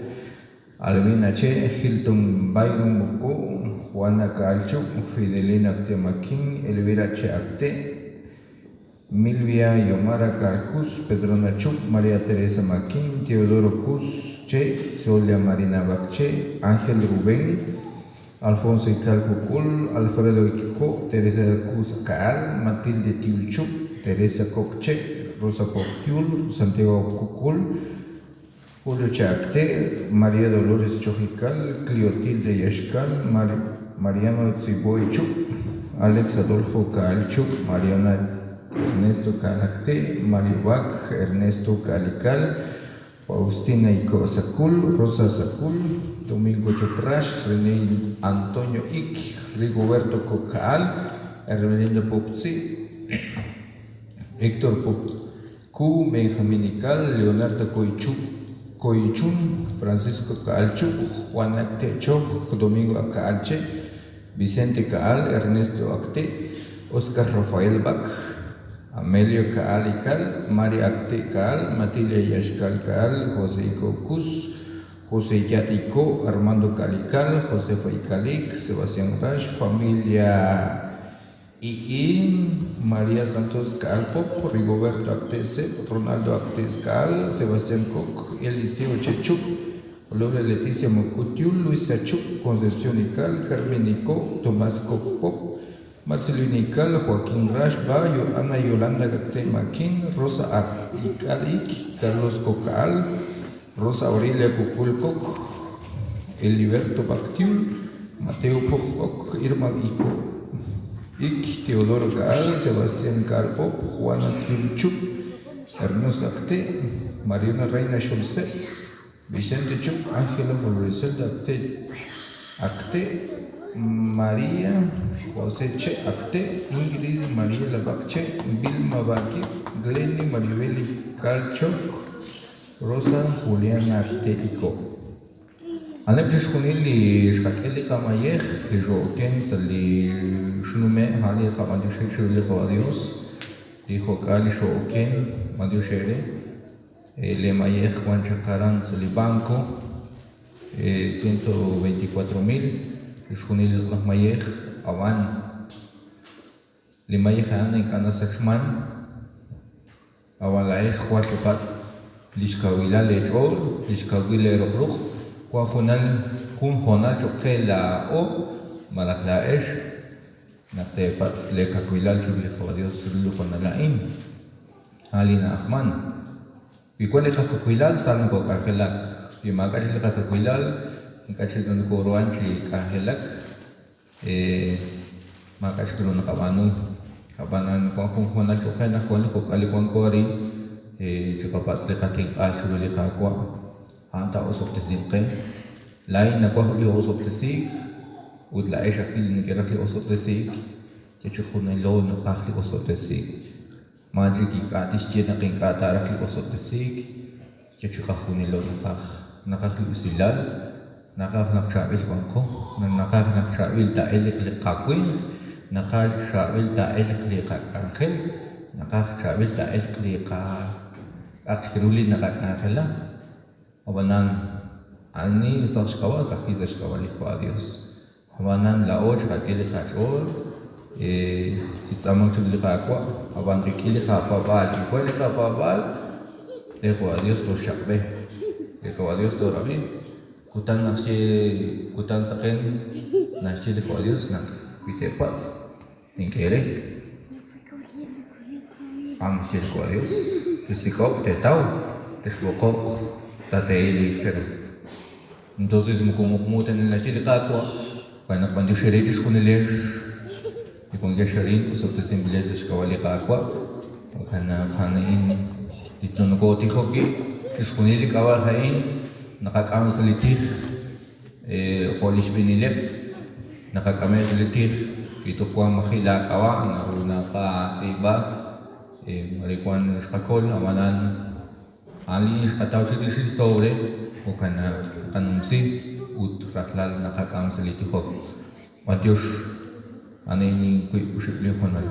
Alvina Che, Hilton Byron Bocó, Juana Caalchup, Fidelina Acté Maquín, Elvira Che Acté, Milvia Yomara Calcus, Pedrona Chup, María Teresa Maquín, Teodoro Cus Che, Solia Marina Bacche, Ángel Rubén, Alfonso Ical Cucul, Alfredo Ico, Teresa Cus Caal, Matilde Tiulchup, Teresa Cocche, Rosa Poctiul, Santiago Cucul, Julio Che Acté, María Dolores Chojical, Cleotilde Yaxcal, Mariano Tziboy Chup, Alex Adolfo Caal Chup, Mariana Ernesto Caal Acté, Mario Bac, Ernesto Calical, Faustina Iko Sacul, Rosa Sacul, Domingo Chocrash, René Antonio Ic, Rigoberto Cocaal, Hermelindo Popzi, Héctor Popcu, Benjamín Ical, Leonardo Coichun, Francisco Caalchup, Juan Acté Choc, Domingo Caalche, Vicente Caal, Ernesto Acté, Oscar Rafael Bac, Amelio Caal Ical, María Acté Caal, Matilde Yaxcal Caal, José Iko Cus, José Yatico, Armando Calical, Josefa Icalic, Sebastián Rash, familia II, María Santos Caal Pop, Rigoberto Acté Sep, Ronaldo Acté Caal, Sebastián Coc, Eliseo Chechup, Gloria Leticia Mocutiul, Luisa Chup, Concepción Ical, Carmen Ico, Tomás Coc Pop, Marcelino Ical, Joaquín Rash, Ba, Ana Yolanda Gacté Maquín, Rosa Ical Ic, Carlos Cocaal, Rosa Aurelia Cucul Coc, Eliberto Bactiul, Mateo Pop Coc, Irma Ico Ic, Teodoro Gaal, Sebastián Gaal Pop, Juana Tiulchup, Ernesto Acté, Mariana Reina Schulze, Vicente Chup, Ángela Florizelda Acté, Acté, María José Che Acté, Ingrid María Lavacche, Vilma Baqui, Glenny Maribel Calchoc, Rosa Juliana Acté Ico. A'aneb chixjunil li xqak'e li qamayej li xoo'oken sa' li xnume' a'an li qab'antioxi chiru li Qawa' Dios, li jo'k'al li xoo'oken b'antiox eere, le mayej wan chaq aran sa' li banco, 124,000 chixjunil laj mayej ab'an li mayej a'an ink'a' nasachman, ab'an laa'ex jwal chepatz' li xkawilal leech'ool, li xkawil leeroq ruq', Wan junal jun hoonal choq' qe laa'o malaj laa'ex naq teepatz' lee kawilal chiru li Qawa' Dios chiru li hoonal a'in. A'an li na'ajman. Wi wan li qakawilal, sa nokok'anjelak. Wi maak'a' chik li qakawilal, ink'a' chik nokoruhan chi k'anjelak, maak'a' chik ru naqab'aanu. A'b'anan, wan jun hoonal choq' qe naq wan li kok'al li wanko arin, chiqapatz' li qatenq'aal chiru li Qaawa'. A'an taa'osob'tesinq qe. Laa'in nawaj li osob'tesiik, ut laa'ex ajwi' li nekeraj li osob'tesiik, yal chijunilo naqaj li osob'tesiik. Maan chik ink'a' tixye naq ink'a' taaraj li osob'tesiik, yal chiqajunilo naqaj. Naqaj li usilal, naqaj naq chaab'il wanqo, naqaj naq chaab'il taa'elq li qawinq, naqaj chaab'il taa'elq li qak'anjel, naqaj chaab'il taa'elq li qa k'a'aq chik ru li naqak'anjela. Ab'anan, ani sa' xk'ab'a'? Ka'ajwi' sa' xk'ab'a' li Jehova Dios. Ab'anan laa'o chiqak'e li qach'ool chi tz'aamank chiru li Qaawa', ab'an rik'in li qapaab'aal, wi wan li qapaab'aal, li Jehova Dios tooxxaqb'e, li Jehova Dios toorab'i. Kutan naxye, kutan saqen naxye li Jehova Dios naq wi teepatz', tink'e eere. A'an naxye li Jehova Dios, Texsik'oq, teetaw, texb'oqoq, taate'elq cheru. Entonces moko muqmu ta naxye li Qaawa', xb'aan naq b'antiox eere chixjunilex li wankex arin osob'tesinb'ilex sa' xk'ab'a' li Qaawa'. Jo'kan naq a'an a'in li nokotijok wi', chixjunil li k'ab'a'ej a'in naqak'am sa' li tij jo' li xb'eenileb' naqak'ameb' sa' li tij wi toj wank maji' laak'ab'a' naru naqatz'iib'a mare wank xqakol ab'anan A'an li xqataw chirix li sobre, jo'kan naq naqanumsi ut rajlal naqak'am sa' li tijok. B'antiox, a'an a'in li wiib' oxib' li hoonal.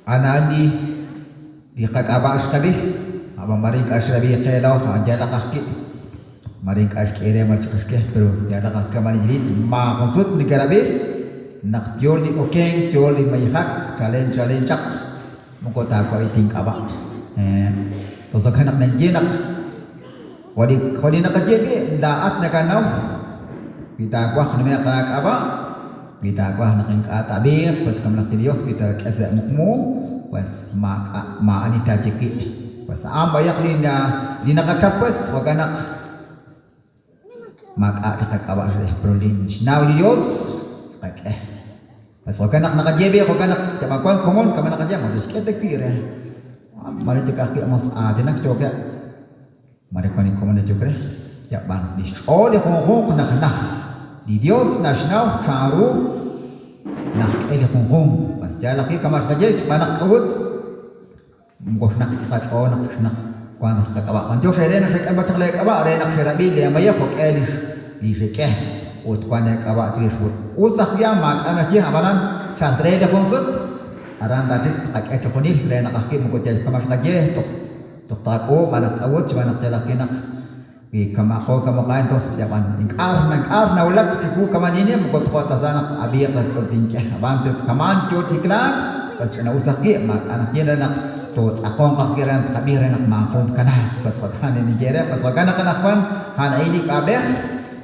A'an li li qak'ab'a' xqab'i, ab'an mare ink'a' xrab'i qe laa'o, a'an yalaq aj wi', mare ink'a' xk'e re mare chik xk'e, pero yalaq aj kama' li maajun sut neke'rab'i naq yoo li okenk, yoo li mayejak chalen chalen chaq, moko taawab'i ta ink'ab'a'. Toj jo'kan naq ninye naq jo' li jo' li naqaye b'i' laa'at nakanaw wi taawaj nume'q aak'ab'a', Wi taawaj naq ink'a' t-ab'iiq, pues kamnaq li Dios wi taak'e sa' muqmu, pues maak'a' maa'ani taaye wi'. Pues a'an b'ayaq li li naqachap pues, jo'kan naq maak'a' li qak'ab'a' re, pero li xnaw li Dios xqak'e. Pues jo'kan naq naqaye b'i' jo'kan naq yab'an wank komon kama' naqaye ma xe'xk'e ta wi' re. Mare yal ka'ajwi' mas aatinak yookeb'. Mare wan li komon nayehok re, Yab'an li xch'ool li junjunq naq na. Li Dios naxnaw chanru naqk'e li junjunq. Mas yaal ajwi' kama' xqaye xb'aan naq k'a'ut moko xnaq ta qach'ool naq xnaq wank li qak'ab'a'. B'antiox eere naq xek'am chaq lee k'ab'a' re naq xerab'i lee mayej jo'k'e lix li xek'e ut wan lee k'ab'a' chirix. Us ajwi' a'an maak'a' naxye, ab'anan chalk re li jun sut aran taachik tqak'e chijunil re naq ajwi' moko yal kama' xqaye toj Toj taak'uub' malaj k'a'ut xb'aan naq yal ajwi' naq wi kama'aqo kama'qo entonces yab'an ink'a' ink'a' nawulak chiwu kama' ninye moko tojo' ta sa naq ab'iiq raj k'a'ut tink'e ab'an kama'an yo tiklaak pues ch'ina'us ajwi' maak'a' naq ye re naq tootz'aqonq ajwi' re naq tqab'i re naq maajun tkanaaq pues jo'kan li ninye re pues jo'kan naq anaqwan a'an a'in li k'a'b'ej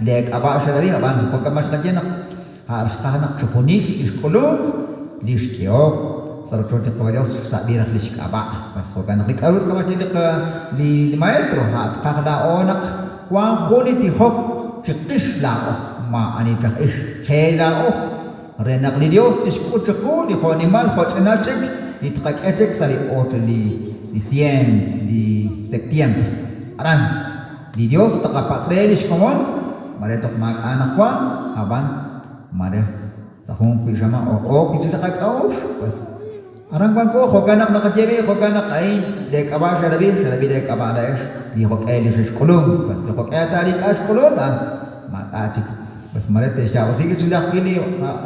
leek'ab'a' xerab'i ab'an jo'kan ma xqaye naq A' xqaj naq chijunil li xk'ulunk, li xk'ehok sa' rochoch li Qaawa' Yos xrab'i raj li xk'ab'a'. Pues jo'kan naq li k'aru kama' xye li li maestro, a' tqaj laa'o naq wank jun li tijok chiqix laa'o, maa'ani chaj ix, qe laa'o, re naq li Yos tixk'ut chiqu li jo'nimal jo'ch'inal chik li tqak'e chik sa' li ocho li diciembre, li septiembre. Aran. Li Dios taqapatz' re lix komon, mare toj maak'a' anaqwan, a'b'an mare sa' jun wi' xamaan ok chi li qak'a'uxl, pues aran wanko, jo'kan naq naqaye b'i', jo'kan naq a'in lee k'ab'a' xerab'i, xerab'i lee k'ab'a' laa'ex li jo'q'e li xexk'ulunk, pues li jo'q'e ta li ink'a' xk'ulun, a'an maak'a' chik, pues mare te'xyaab'asi chi laj wi' li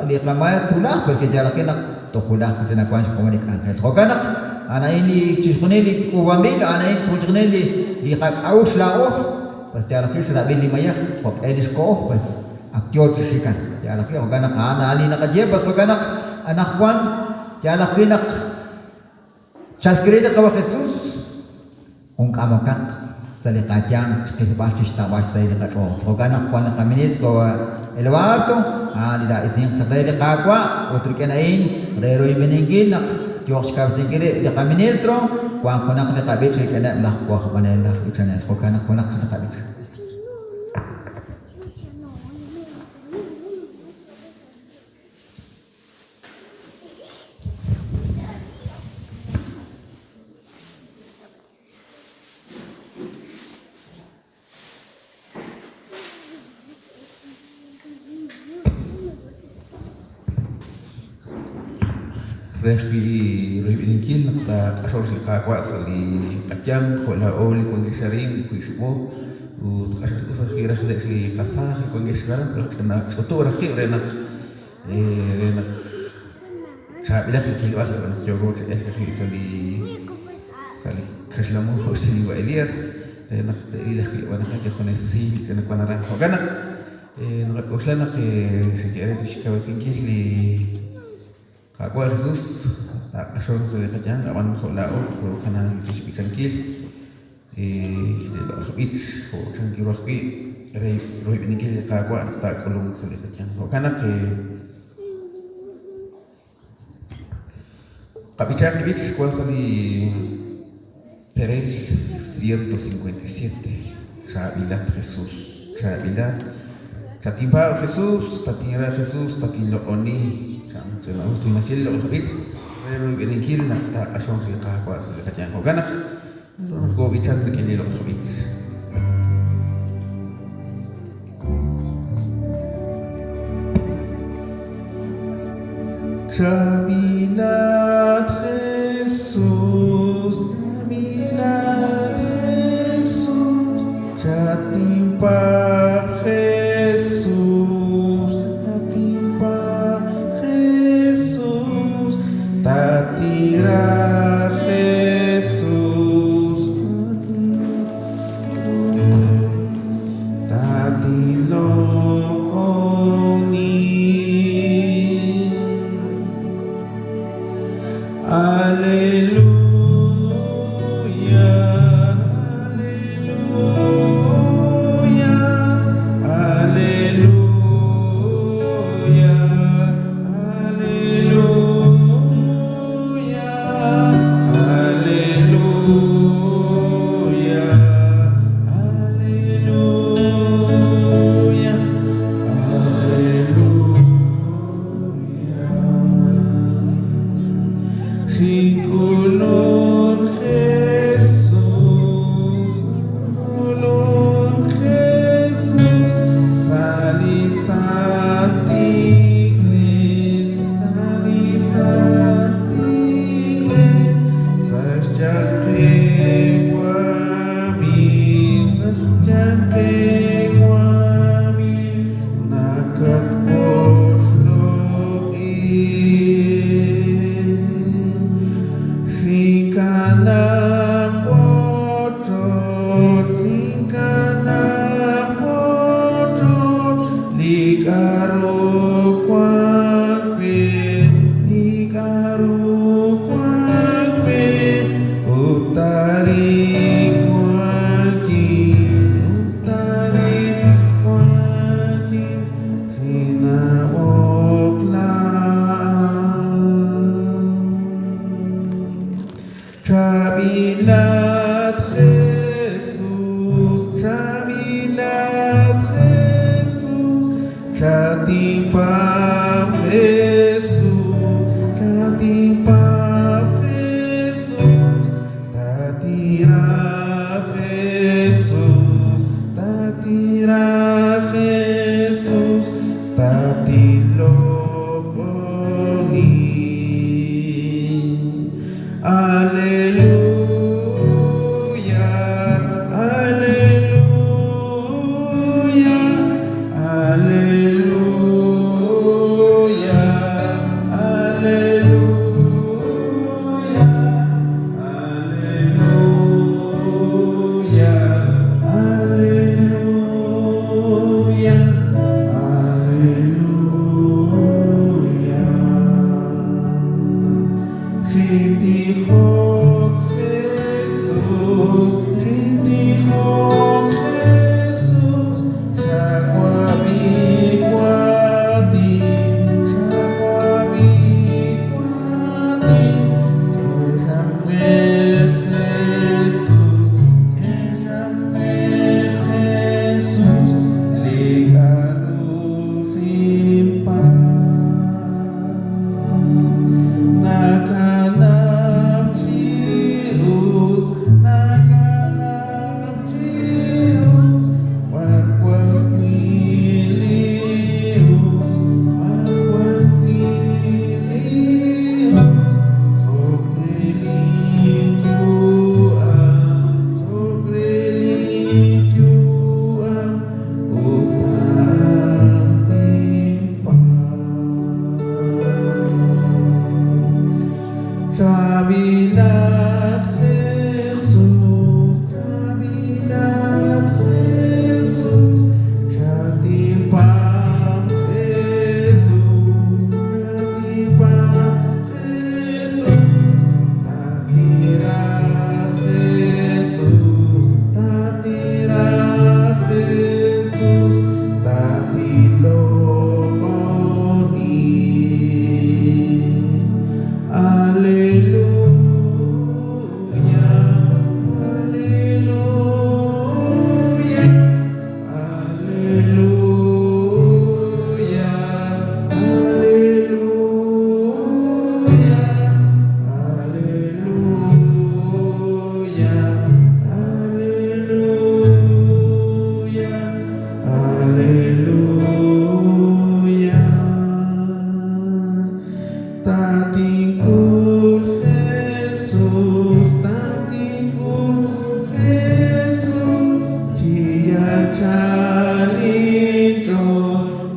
li qamaestro wulaj, pues ke'yaal ajwi' naq toj wulaj wi' chi nawank xkomon li k'anjel. Jo'kan naq a'an a'in li chixjunil li k'uub'anb'il, a'an a'in chixjunil li li qak'a'uxl laa'o, pues yaal ajwi' xrab'il li mayej jo'q'e li xkoho, pues. Ak yo chi xikan. Yaal ajwi' jo'kan naq a'an a'an li naqaye, pas jo'kan naq anaqwan yaal ajwi' naq chalk re li Qawa' Jesús, jun k'amokaq sa' li qayanq chiqilb'al chixtawb'al xsahil li qach'ool. Jo'kan naq wan li qaministro Eduardo, a'an li ta'isinq chaq re li Qaawa' ut rik'in a'in re royb'eninkil naq yooq xkawresinkil rib' li qaministro, wanq junaq li qab'ich rik'ineb' laj wajb'anel aj b'ichanel. Jo'kan naq junaq chik li qab'ich. Re ajwi' royb'eninkil naq taaq'axoq li Qaawa' sa' li qayanq jo' laa'o li wankex arin li wiib' ut q'axal us ajwi' raj li qasaaj li wankex aran ch'utu raj qib' re naq re naq chaab'ilaq li qilb'al naq yooko chi elk ajwi' sa' li sa' li kaxlan mu jo' xye li wa' Elías re naq te'ril ajwi' wan naq junes siil ch'ina wan aran. Jo'kan naq naqak'oxla naq xe'ke're chixkawresinkil li Qaawa' Jesus taaq'axonq sa' li qayanq, ab'an jo' laa'o kookanaak chixb'ichankil li loq'laj b'ich jo' chankiru ajwi' re royb'eninkil li Qaawa' naq taak'ulunq sa' li qayanq. Jo'kan naq qab'ichaq li b'ich wank sa' li perel 157, Chaab'ilat Jesus, chaab'ilat, chatinpaab' Jesus, tatinra Jesus, tatinloq'oni, chan ch'ina'us li naxye li loq'laj b'ich re royb'eninkil naq taaq'axonq li Qaawa' sa' li qayanq. Jo'kan naq naru nokoob'ichank rik'in li loq'laj b'ich. Chaab'ilat Jesus, chaab'ilat Jesus, chatinpaab' Jesus, chatinpaab' Jesus, tatira Jesus, tatinloq'oni. Aleluya, aleluya, aleluya, aleluya, aleluya, aleluya, aleluya. Xink'ulun Jesus, k'ulun Jesus, sa' li santil iglees, sa' li santil iglees, sa' xyanqeb' wamiiw, sa' xyanqeb' wamiiw, nakatwoxloq'i. Xinkanab' wochoch, xinkanab' wochoch, li k'a'ru wank we, li k'a'ru wank we, ut arin wankin, ut arin wankin, xinab'oq laa'at. Chaab'ilat Jesus, chaab'ilat Jesus, chatinpaab' Jesus, chatinpaab' Jesus, tatira Jesus, tatira Jesus, tatinloq'oni. Aleluya, aleluya, aleluya, aleluya, aleluya, aleluya, aleluya.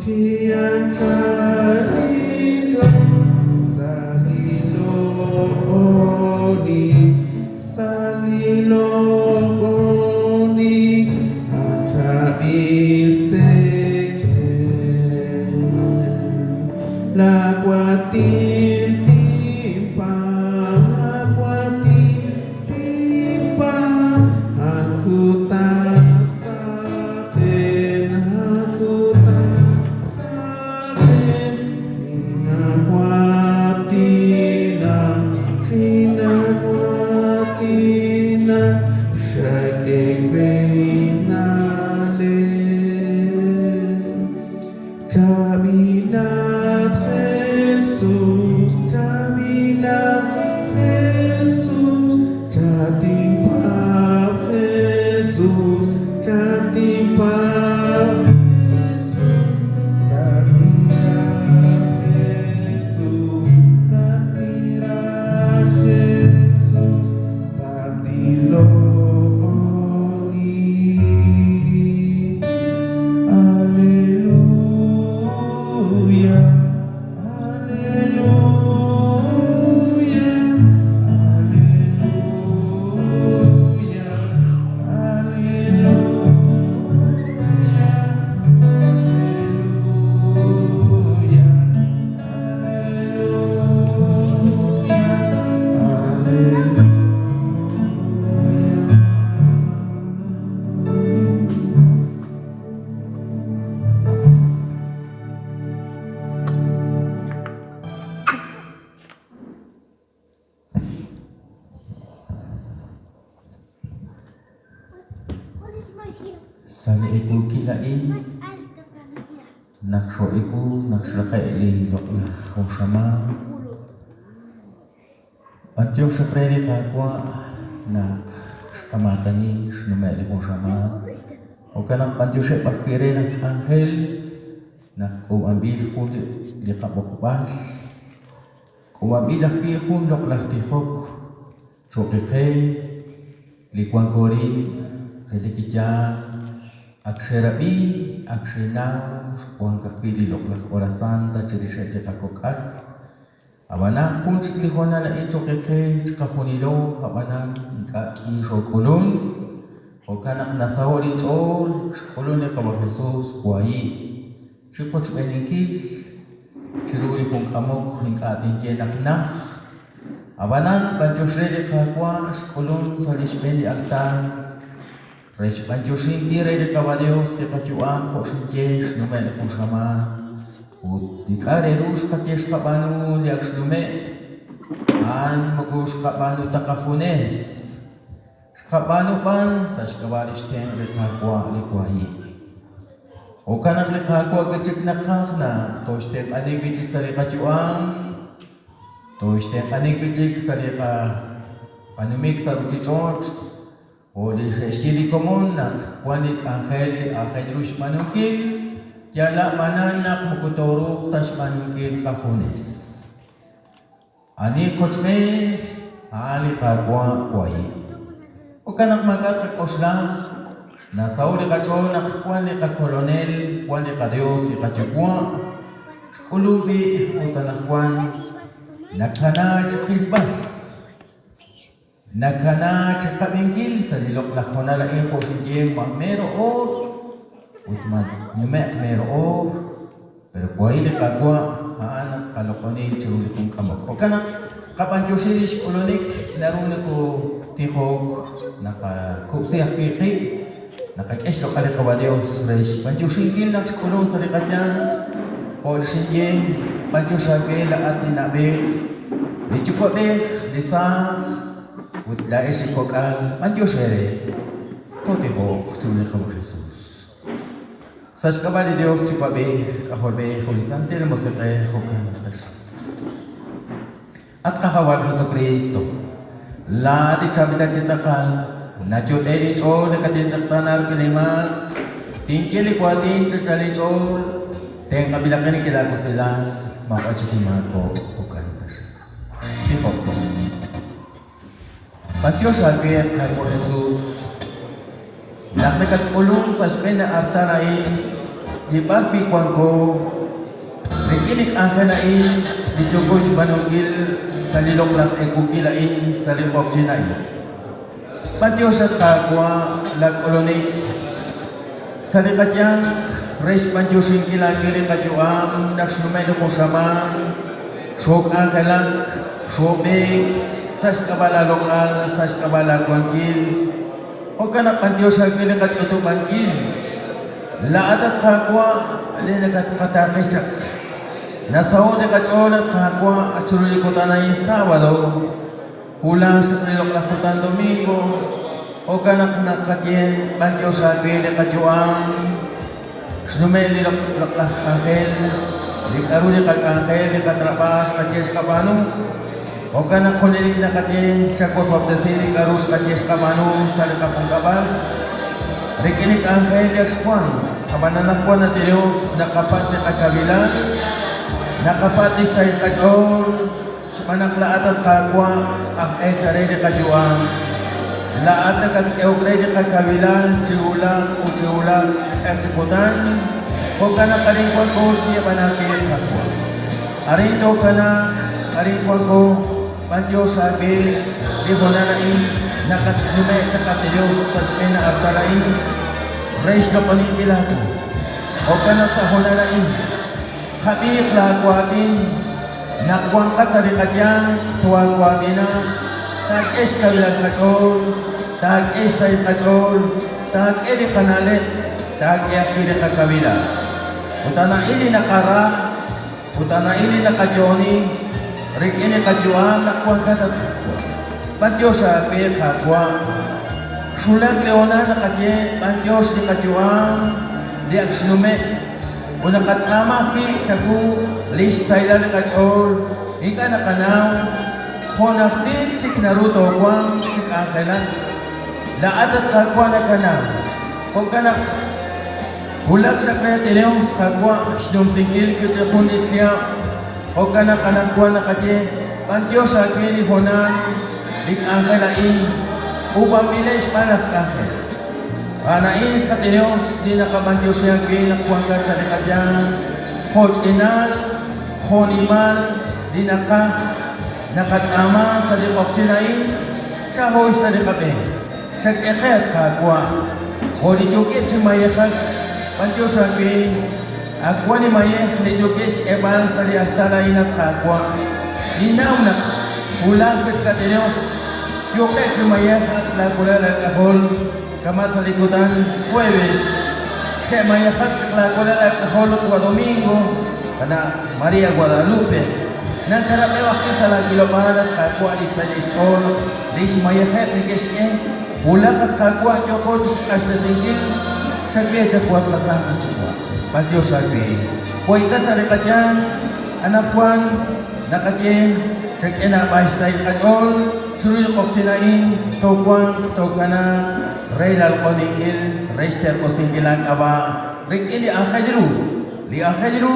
Chi anchal inch'ool sa' li loq'onink, sa' li loq'onink, a chaab'il tzekemq. Laa waatin tinpaab', laa waatin tinpaab', a'an kutan saqen, a'an kutan saqen, xinawaatina, xinawaatina, xak'e we inna'leb'. Chaab'ilat Jesus, chaab'ilat Jesus, chatinpaab' Jesus, chatinpaab' Jesus, tatira Jesus, tatira Jesus, tatiloq'oni. Aleluya, aleluya, aleluya, aleluya, aleluya, aleluya, aleluya. Sa' li eekukil a'in, naq xoo'eeku naq xraqe' li loq'laj jun xamaan, b'antiox xaq re li Qaawa' naq xqamaatani xnume' li jun xamaan. Jo'kan naq b'antioxeb' ajwi' re laj k'anjel naq k'uub'anb'il jun li qab'oqb'al, k'uub'anb'il ajwi' jun loq'laj tijok cho'q qe li wanko arin, relik chi yaal, ak xerab'i, ak xenaw, xwank ajwi' li loq'laj hora santa chirixeb' li qakok'al. Ab'anan jun chik li hoonal a'in cho'q qe chiqajunilo, ab'anan ink'a' k'i xook'ulun. Jo'kan naq nasaho' linch'ool xk'ulun li Qawa' Jesús wahi' chi qochb'eeninkil chiru li jun k'amok ink'a' tinye naq najt. Ab'anan b'antiox re li Qaawa' xk'ulun sa' li xb'een li altar re xb'antioxinkil re li Qawa' Dios li qayu'am jo' xinye xnume' li jun xamaan ut li k'a' re ru xqaye xqab'aanu li ak xnume' a'an moko xqab'aanu ta qajunes. Xqab'aanu b'an sa' xk'ab'a' lix tenq' li Qaawa' li wahi'. Jo'kan naq li Qaawa' wi'chik naqaj naq tooxtenq'ani wi'chik sa' li qayu'am, tooxtenq'ani wi'chik sa' li qanumik sa' ruchich'och', jo' li xe'xye li komon naq wan li k'anjel li aajel ru xb'aanunkil, yal a'b'anan naq moko tooruuq ta xb'aanunkil qajunes. Ani qochb'een? A'an li Qaawa' wahi'. Jo'kan naq maak'a' tqak'oxla, nasaho' li qach'ool naq wan li qaKolonel, wan li qaDios, li qaYuwa', xk'ulub' b'i' ut anaqwan nakana chiqilb'al, nakana chiqab'inkil sa' li loq'laj hoonal a'in jo' xinye ma mero oor ut ma nume'q mero oor. Pero wahi' li Qaawa' a'an naq tqaloq'oni chiru li jun k'amok. Jo'kan naq tqab'antioxi li xk'ulunik, naru nokotijok, naqakub'si ajwi' qib', naqak'e xloq'al li Qawa' Dios re xb'antioxinkil naq xk'ulunk sa' li qayanq. Jo' li xinye, b'antiox aawe laa'at li na'b'ej, li yuwa'b'ej, li saaj ut laa'ex li kok'al, b'antiox eere. Tootijoq chiru li Qawa' Jesús. Sa' xk'ab'a' li Dios Yuwa'b'ej, K'ajolb'ej ut li Santil Musiq'ej, jo'kan taxaq. At Qajawal Jesukristo, laa'at li chaab'ilat chi tz'aqal, nayot'e linch'ool nakatintz'eqtaana rik'in li maak, tinye li waatin ch'anch'al inch'ool, tenq'anb'ilaqin rik'in laawusilal, maab'ar chik tinmaakob'q, jo'kan taxaq. Tijok. B'antiox aawe, at Qaawa' Jesus, naq nakatk'ulunk sa' xb'een li artal a'in. li b'ar wi' wanko rik'in li k'anjel a'in li yooko xb'aanunkil sa' li loq'laj ewukil a'in sa' li q'oqyink a'in. B'antiox at Qaawa' la k'ulunik sa' li qayanq re xb'antioxinkil aawe li qayu'am naq xnume' li jun xamaan, xook'anjelak, xoob'eek sa' xk'ab'a' laa loq'al, sa' xk'ab'a' laa wankil. Jo'kan naq b'antiox aawe li qach'utub'ankil. Laa'at at Qaawa' li nakatqataaqe chaq. Nasaho' li qach'ool at Qaawa' chiru li kutan a'in sábado. Wulaj chaq li loq'laj kutan domingo, jo'kan naq naqaye b'antiox aawe li qayu'am, xnume' li loq'laj k'anjel, li k'a'ru li qak'anjel, li qatrab'aaj xqaye xqab'aanu. Jo'kan naq junelik naqaye chawosob'tesi li k'a'ru xqaye xqab'aanu sa' li qajunkab'al rik'in li k'anjel li ak xwan. Ab'an anaqwan at Dios naqapatz' li qakawilal, naqapatz' lix sahil qach'ool, Xb'aan naq laa'at, at Qaawa', aj eechal re li qayu'am. Laa'at nakatk'ehok re li qakawilal chi wulaj ut chi wulaj chi q'eq chi kutan, jo'kan naq arin wanko chi xyeeb'al aawe, Qaawa'. Arin tookanaaq, arin wanko, b'antiox aawe li hoonal a'in naqatnume' chaq, at Dios, sa' xb'een li artal a'in re xloq'oninkil aawu. Jo'kan naq sa' hoonal a'in, qab'iiq laawaatin. Naq wanqat sa' li qayanq, tohaawaatina, taak'e xkawilal qach'ool, taak'e xsahil qach'ool, taak'e li qana'leb', taak'e ajwi' li qakawilal. Ut a'an a'in li naqara, ut a'an a'in li naqayo'oni rik'in li qayu'am naq wankat, at Qaawa'. B'antiox aawe, Qaawa'. Xwulak li hoonal naqaye b'antiox li qayu'am li ak xnume'. Ut naqatz'aama ajwi' chawu li xsahilal li qach'ool, ink'a' naqanaw jo' najtil chik naru toowanq chi k'anjelak. Laa'at, at Qaawa', nakanaw. Jo'kan naq wulak xaq re Dios, Qaawa', xnumsinkil wi' chik jun li chihab'. Jo'kan naq anaqwan naqaye, B'antiox aawe li hoonal, li k'anjel a'in, k'uub'anb'ileb' xb'aan laj k'anjel. A'an a'in xqat'Dios li naqab'antioxi aawe naq wankat sa' li qayanq, jo' ch'inal, jo' nimal li naqaj, naqatz'aama sa' li q'oqyink a'in, chahoy sa' li qab'e. Chak'e qe, at Qaawa', jo' li yookeb' chi mayejak, b'antiox aawe, ak wan li mayej li yookeb' xk'eeb'al sa' li artal a'in, at Qaawa'. Ninnaw naq wulaj chik, at Dios, Yookeb' chi mayejak laawalal aak'ajol kama' sa' li kutan jueves, xe'mayejak chaq laawalal aak'ajol wa domingo, qana' María Guadalupe. Nakarab'eb' ajwi' sa' laawilob'aal, at Qaawa', li xsahil xch'ool li xmayejeb' neke'xk'e. Wulaj, at Qaawa', yooqo chi xq'axtesinkil chak'e chaq wat qaSantil Yuwa'. B'antiox aawe. Wahi'kat sa' li qayanq anaqwan. Naqaye, Chak'e naab'al xsahil qach'ool chiru li q'oqyink a'in, toowanq, tookanaaq re lalq'oninkil, re xterq'usinkil laak'ab'a' rik'in li aajel ru. Li aajel ru,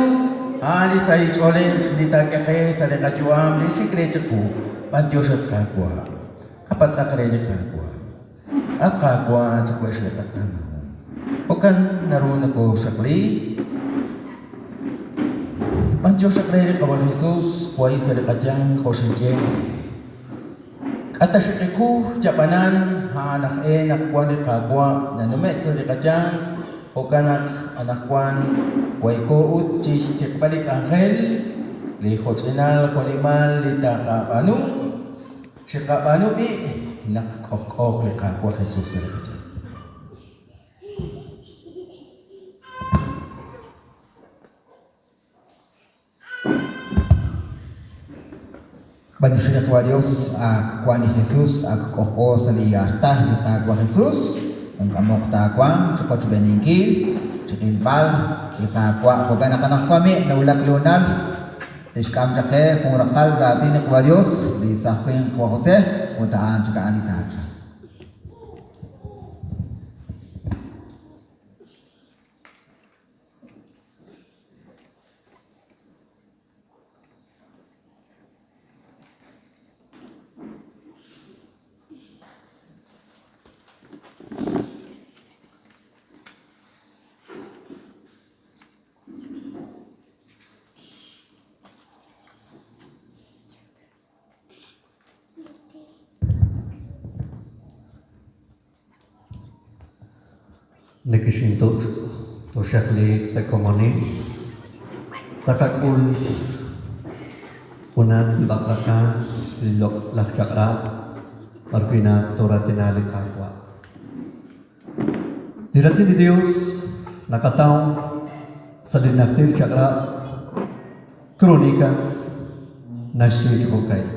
a'an li sahil ch'oolej li taak'e qe sa' li qayu'am li xik re chiqu. B'antiox, at Qaawa'. Qapatz'aq re li Qaawa'. At Qaawa', chawex li qatz'aamahom. Jo'kan naru nokooxaqli. B'antioxaq re li Qawa' Jesus, wahi' sa' li qayanq jo' xinye. K'a' ta xiq'iqu yab'anan a'an aj e naq wan li Qaawa' nanume' sa' li qayanq, jo'kan naq anaqwan wayko ut chi xtiqb'al li k'anjel, li jo'ch'inal jo'nimal li taqab'aanu. Chiqab'aanu b'i' naq k'ojk'ooq li Qaawa' Jesus sa' li qayanq. B'antioxi li Qaawa' Dios, ak wan li Jesus, ak k'ojk'o sa' li artal li Qaawa' Jesus, jun k'amok taawanq chiqochb'eeninkil, chiqilb'al li Qaawa'. Jo'kan naq anaqwan mi' nawulak li hoonal Tixk'am chaq qe jun raqal raatin li Qaawa' Dios, li saaj winq Juan José, ut a'an chik a'an li taachalq. Nekexintoch' toxaqliiq sa' komonil, taqak'ul junaq li b'aqraqal li loq'laj chaq'rab' b'ar wi' naq tooraatina li Qaawa'. Li Raatin li Dios naqataw sa' li Najter Chaq'rab', Crónicas, naxye chi jo'ka'in,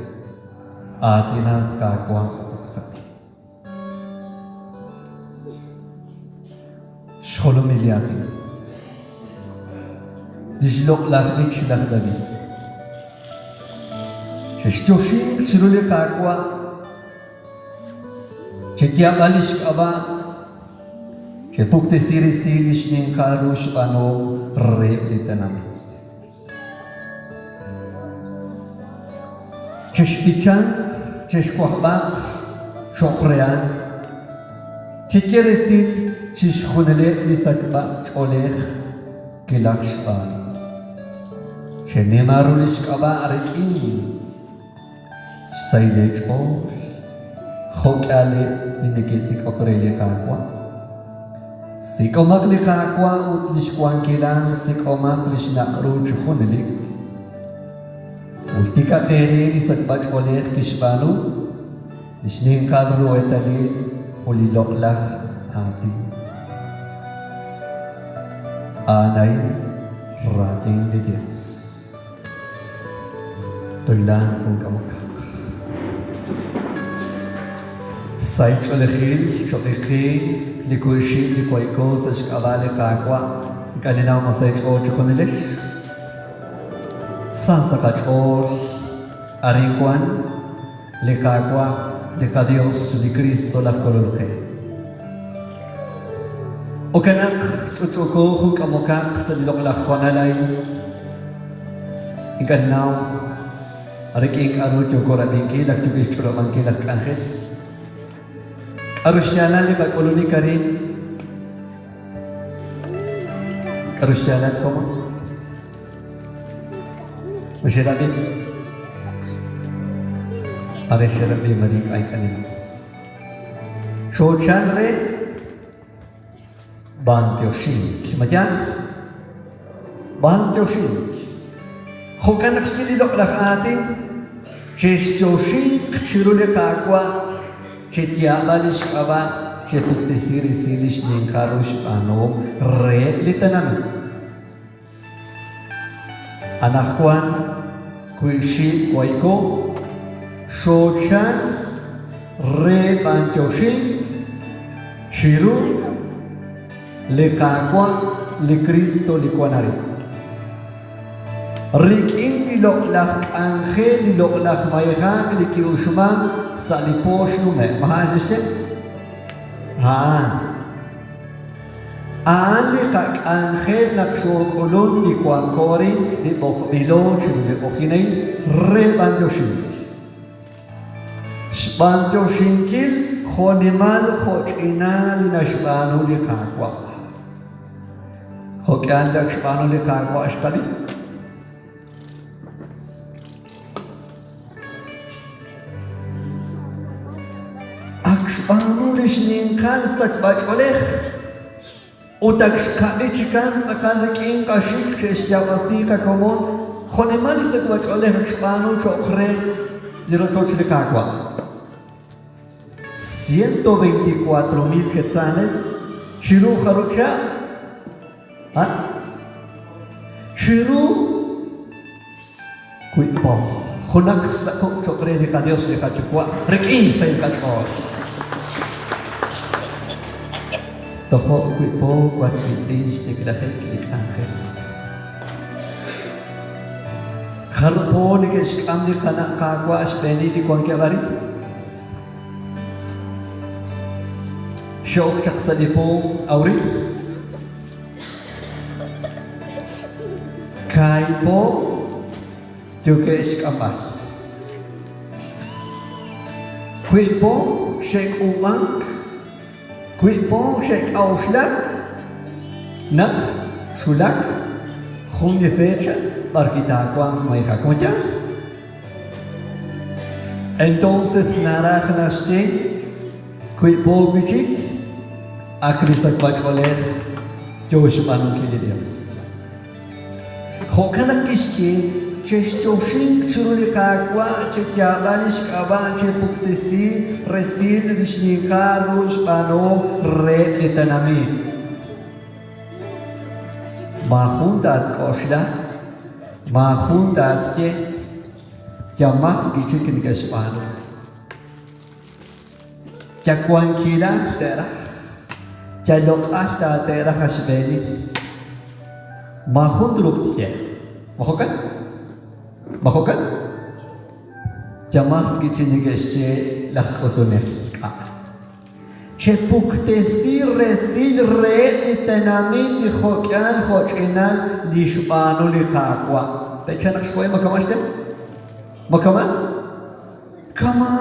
Aatinat Qaawa' ut tatqab'i. Xjolomil li aatin. Lix loq'laj b'ich laj David. Chexyoxinq chiru li Qaawa', cheyaab'a lix k'ab'a', chepuktesi resil li xninqal ru xb'aanuhom reheb' li tenamit. Chexb'ichanq, chexwajb'aq cho'q re a'an, cheye resil chixjunileb' li sachb'a-ch'oolej kilaj xb'aanu. Chenima ru li xk'ab'a' rik'in xsahil eech'ool, jo' k'ihaleb' li neke'sik'ok re li Qaawa'. Sik'omaq li Qaawa' ut li xwankilal, sik'omaq li xnaq' ru chi junelik. Jultikaq eere li sachb'ach'oolej kixb'aanu, li xninqal ru eetalil ut li loq'laj aatin. A'an a'in raatin li Yos. Toylan jun k'amokaq. Sahil ch'oolejil cho'q qe li ku'xib' li waiko sa' xk'ab'a' li Qaawa' ink'a' ninnaw ma sa eech'ool chejunilex. Sa sa' qach'ool arin wan li Qaawa' li qaDios li Kristo laj Kolol qe. Okenaq ch'utch'uuko jun k'amokaq sa' li loq'laj hoonal a'in. Ink'a' ninnaw rik'in k'a'ru yooko rab'inkil ak yookeb' xch'olob'ankil laj k'anjel. K'a'ru xyaalal li qak'ulunik arin? K'a'ru xyaalal, komon? Ma xerab'i? Are xerab'i ma ink'a' ink'a' ninnaw. Xoochal re b'antioxink. Ma yaal? B'antioxink. Jo'kan naq xye li loq'laj aatin, Chexyoxinq chiru li Qaawa', cheyaab'a li xk'ab'a', chepuktesi resil li xninqal ru xb'aanuhom reheb' li tenamit. Anaqwan wi'xib' wayko, xoochal re b'antioxink chiru li Qaawa' li Kristo li wan arin. Rik'in li loq'laj k'anjel, li loq'laj mayejak li ki'uxman sa' li po xnume'. Ma a'an xe'xye? A'an. A'an li qak'anjel naq xook'ulun li wanko arin li b'oqb'ilo chiru li q'ojyin a'in re b'antioxink. Xb'antioxinkil jo' nimal jo' ch'inal li naxb'aanu li Qaawa'. Jo' k'ihal li ak xb'aanu li Qaawa' xqab'i. Ak xb'aanu li xninqal sachb'ach'oolej ut ak xqab'i chikan tz'aqal rik'in qaxik xe'xyaab'asi qakomon jo'nimal li sachb'ach'oolej ak xb'aanu cho'q re li rochoch li Qaawa'. 124,000 quetzales chiru jarub' chihab'? Ha? Chiru wiib' po. Junaq saqob' cho'q re li qaYos li qaYuwa' rik'in xsahil qach'ool. Tojo' wiib' po was wiitz'in xtiklajik li k'anjel. Jarub' po neke'xk'am li qana' Qaawa' xb'eenil li wankeb' arin? Xe'ok chaq sa' li po abril. Kaahib' po yookeb' xk'amb'al. Wiib' po xe'k'uub'ank, wiib' po xe'k'a'uxlak naq xwulak jun li fecha b'arwi' taawanq mayejak. Ma yaal? Entonces naraj naxye wiib' po wi' chik. Ak li sachb'ach'oolej yo xb'aanunkil li Yos. Jo'kan naq kixye, Chexyoxinq chiru li Qaawa', cheyaab'a li xk'ab'a', chepuktesi resil li xninqal ru xb'aanuhom reheb' li tenamit. Maajun taatk'oxla, maajun taatye, Yal mas wi' chik neke'xb'aanu. Yal wankilal te'raj, yal loq'al taate'raj axb'eenil. Maajun truuq tye. Ma jo'kan? Ma jo'kan? Yal mas wi' chik neke'xye laj k'utunel. K'a'. Chepuktesi resil reheb' li tenamit li jo'k'ihal jo'ch'inal li xb'aanu li Qaawa'. Pe'chan naq xkoheb' ma kama' xye? Ma kama'? Kama'!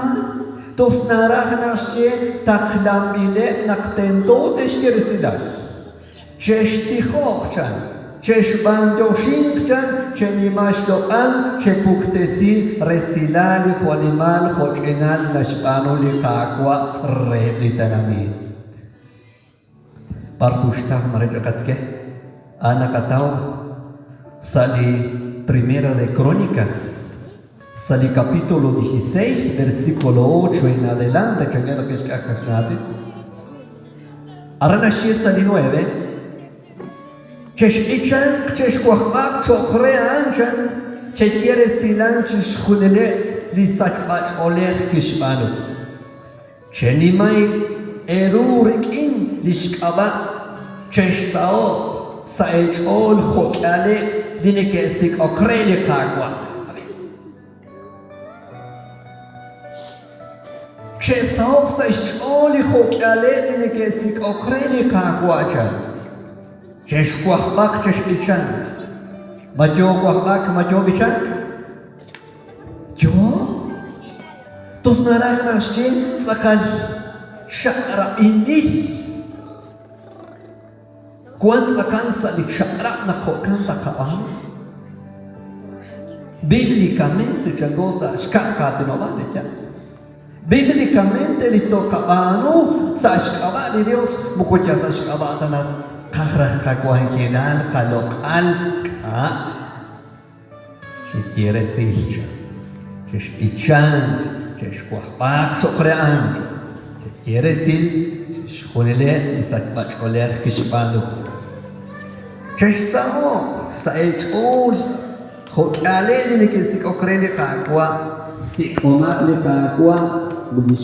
Tos naraj naxye taqlanb'ileb' naq tento te'xye resilal. Chextijoq chan, chexb'anyoxinq chan, chenima xloq'al, chepuktesi resilal li jo'nimal jo'ch'inal naxb'aanu li Qaawa' reheb' li tenamit. B'ar tuxtaw mare ch'aqatke? A naqataw sa' li Primera de Crónicas, sa' li capítulo dieciséis, versículo ocho en adelante, chanchan naq kixk'e qaxnaatin. Aran naxye sa' li nueve, Chexb'ichanq, chexwajb'aq cho'q re a'an, chan, cheye resilal chixjunileb' li sachb'ach'oolej kixb'aanu. Chenimay eeru rik'in li xk'ab'a', chexsaho'q sa' eech'ool jo'k'ihaleb' li neke'sik'ok re li Qaawa'. Che'saho'q sa' xch'ool li jo'k'ihaleb' li neke'sik'ok re li Qaawa', chan. Chexwajb'aq, chexb'ichanq. Ma yoo wajb'ak, ma yoo b'ichank? Yoo? Tos naraj naxye tz'aqal chaq'rab'inb'il. Wank tz'aqal sa' li chaq'rab' naq jo'kan taqab'aanu. Biblicamente chanko sa' xkab' qaatinob'aal li yaal. Biblicamente li toqab'aanu sa' xk'ab'a' li Dios moko yal sa' xk'ab'a' ta naq qaj raj qawankilal, qaloq'al, k'a'. Cheye resil, chan. Chexb'ichanq, chexwajb'aq cho'q re a'an, chan. Cheye resil chixjunileb' li sachb'ach'oolej kixb'aanu. Chexsaho'q sa' eech'ool jo' k'ihaleb' li neke'sik'ok re li Qaawa'. Sik'omaq li Qaawa' ut li.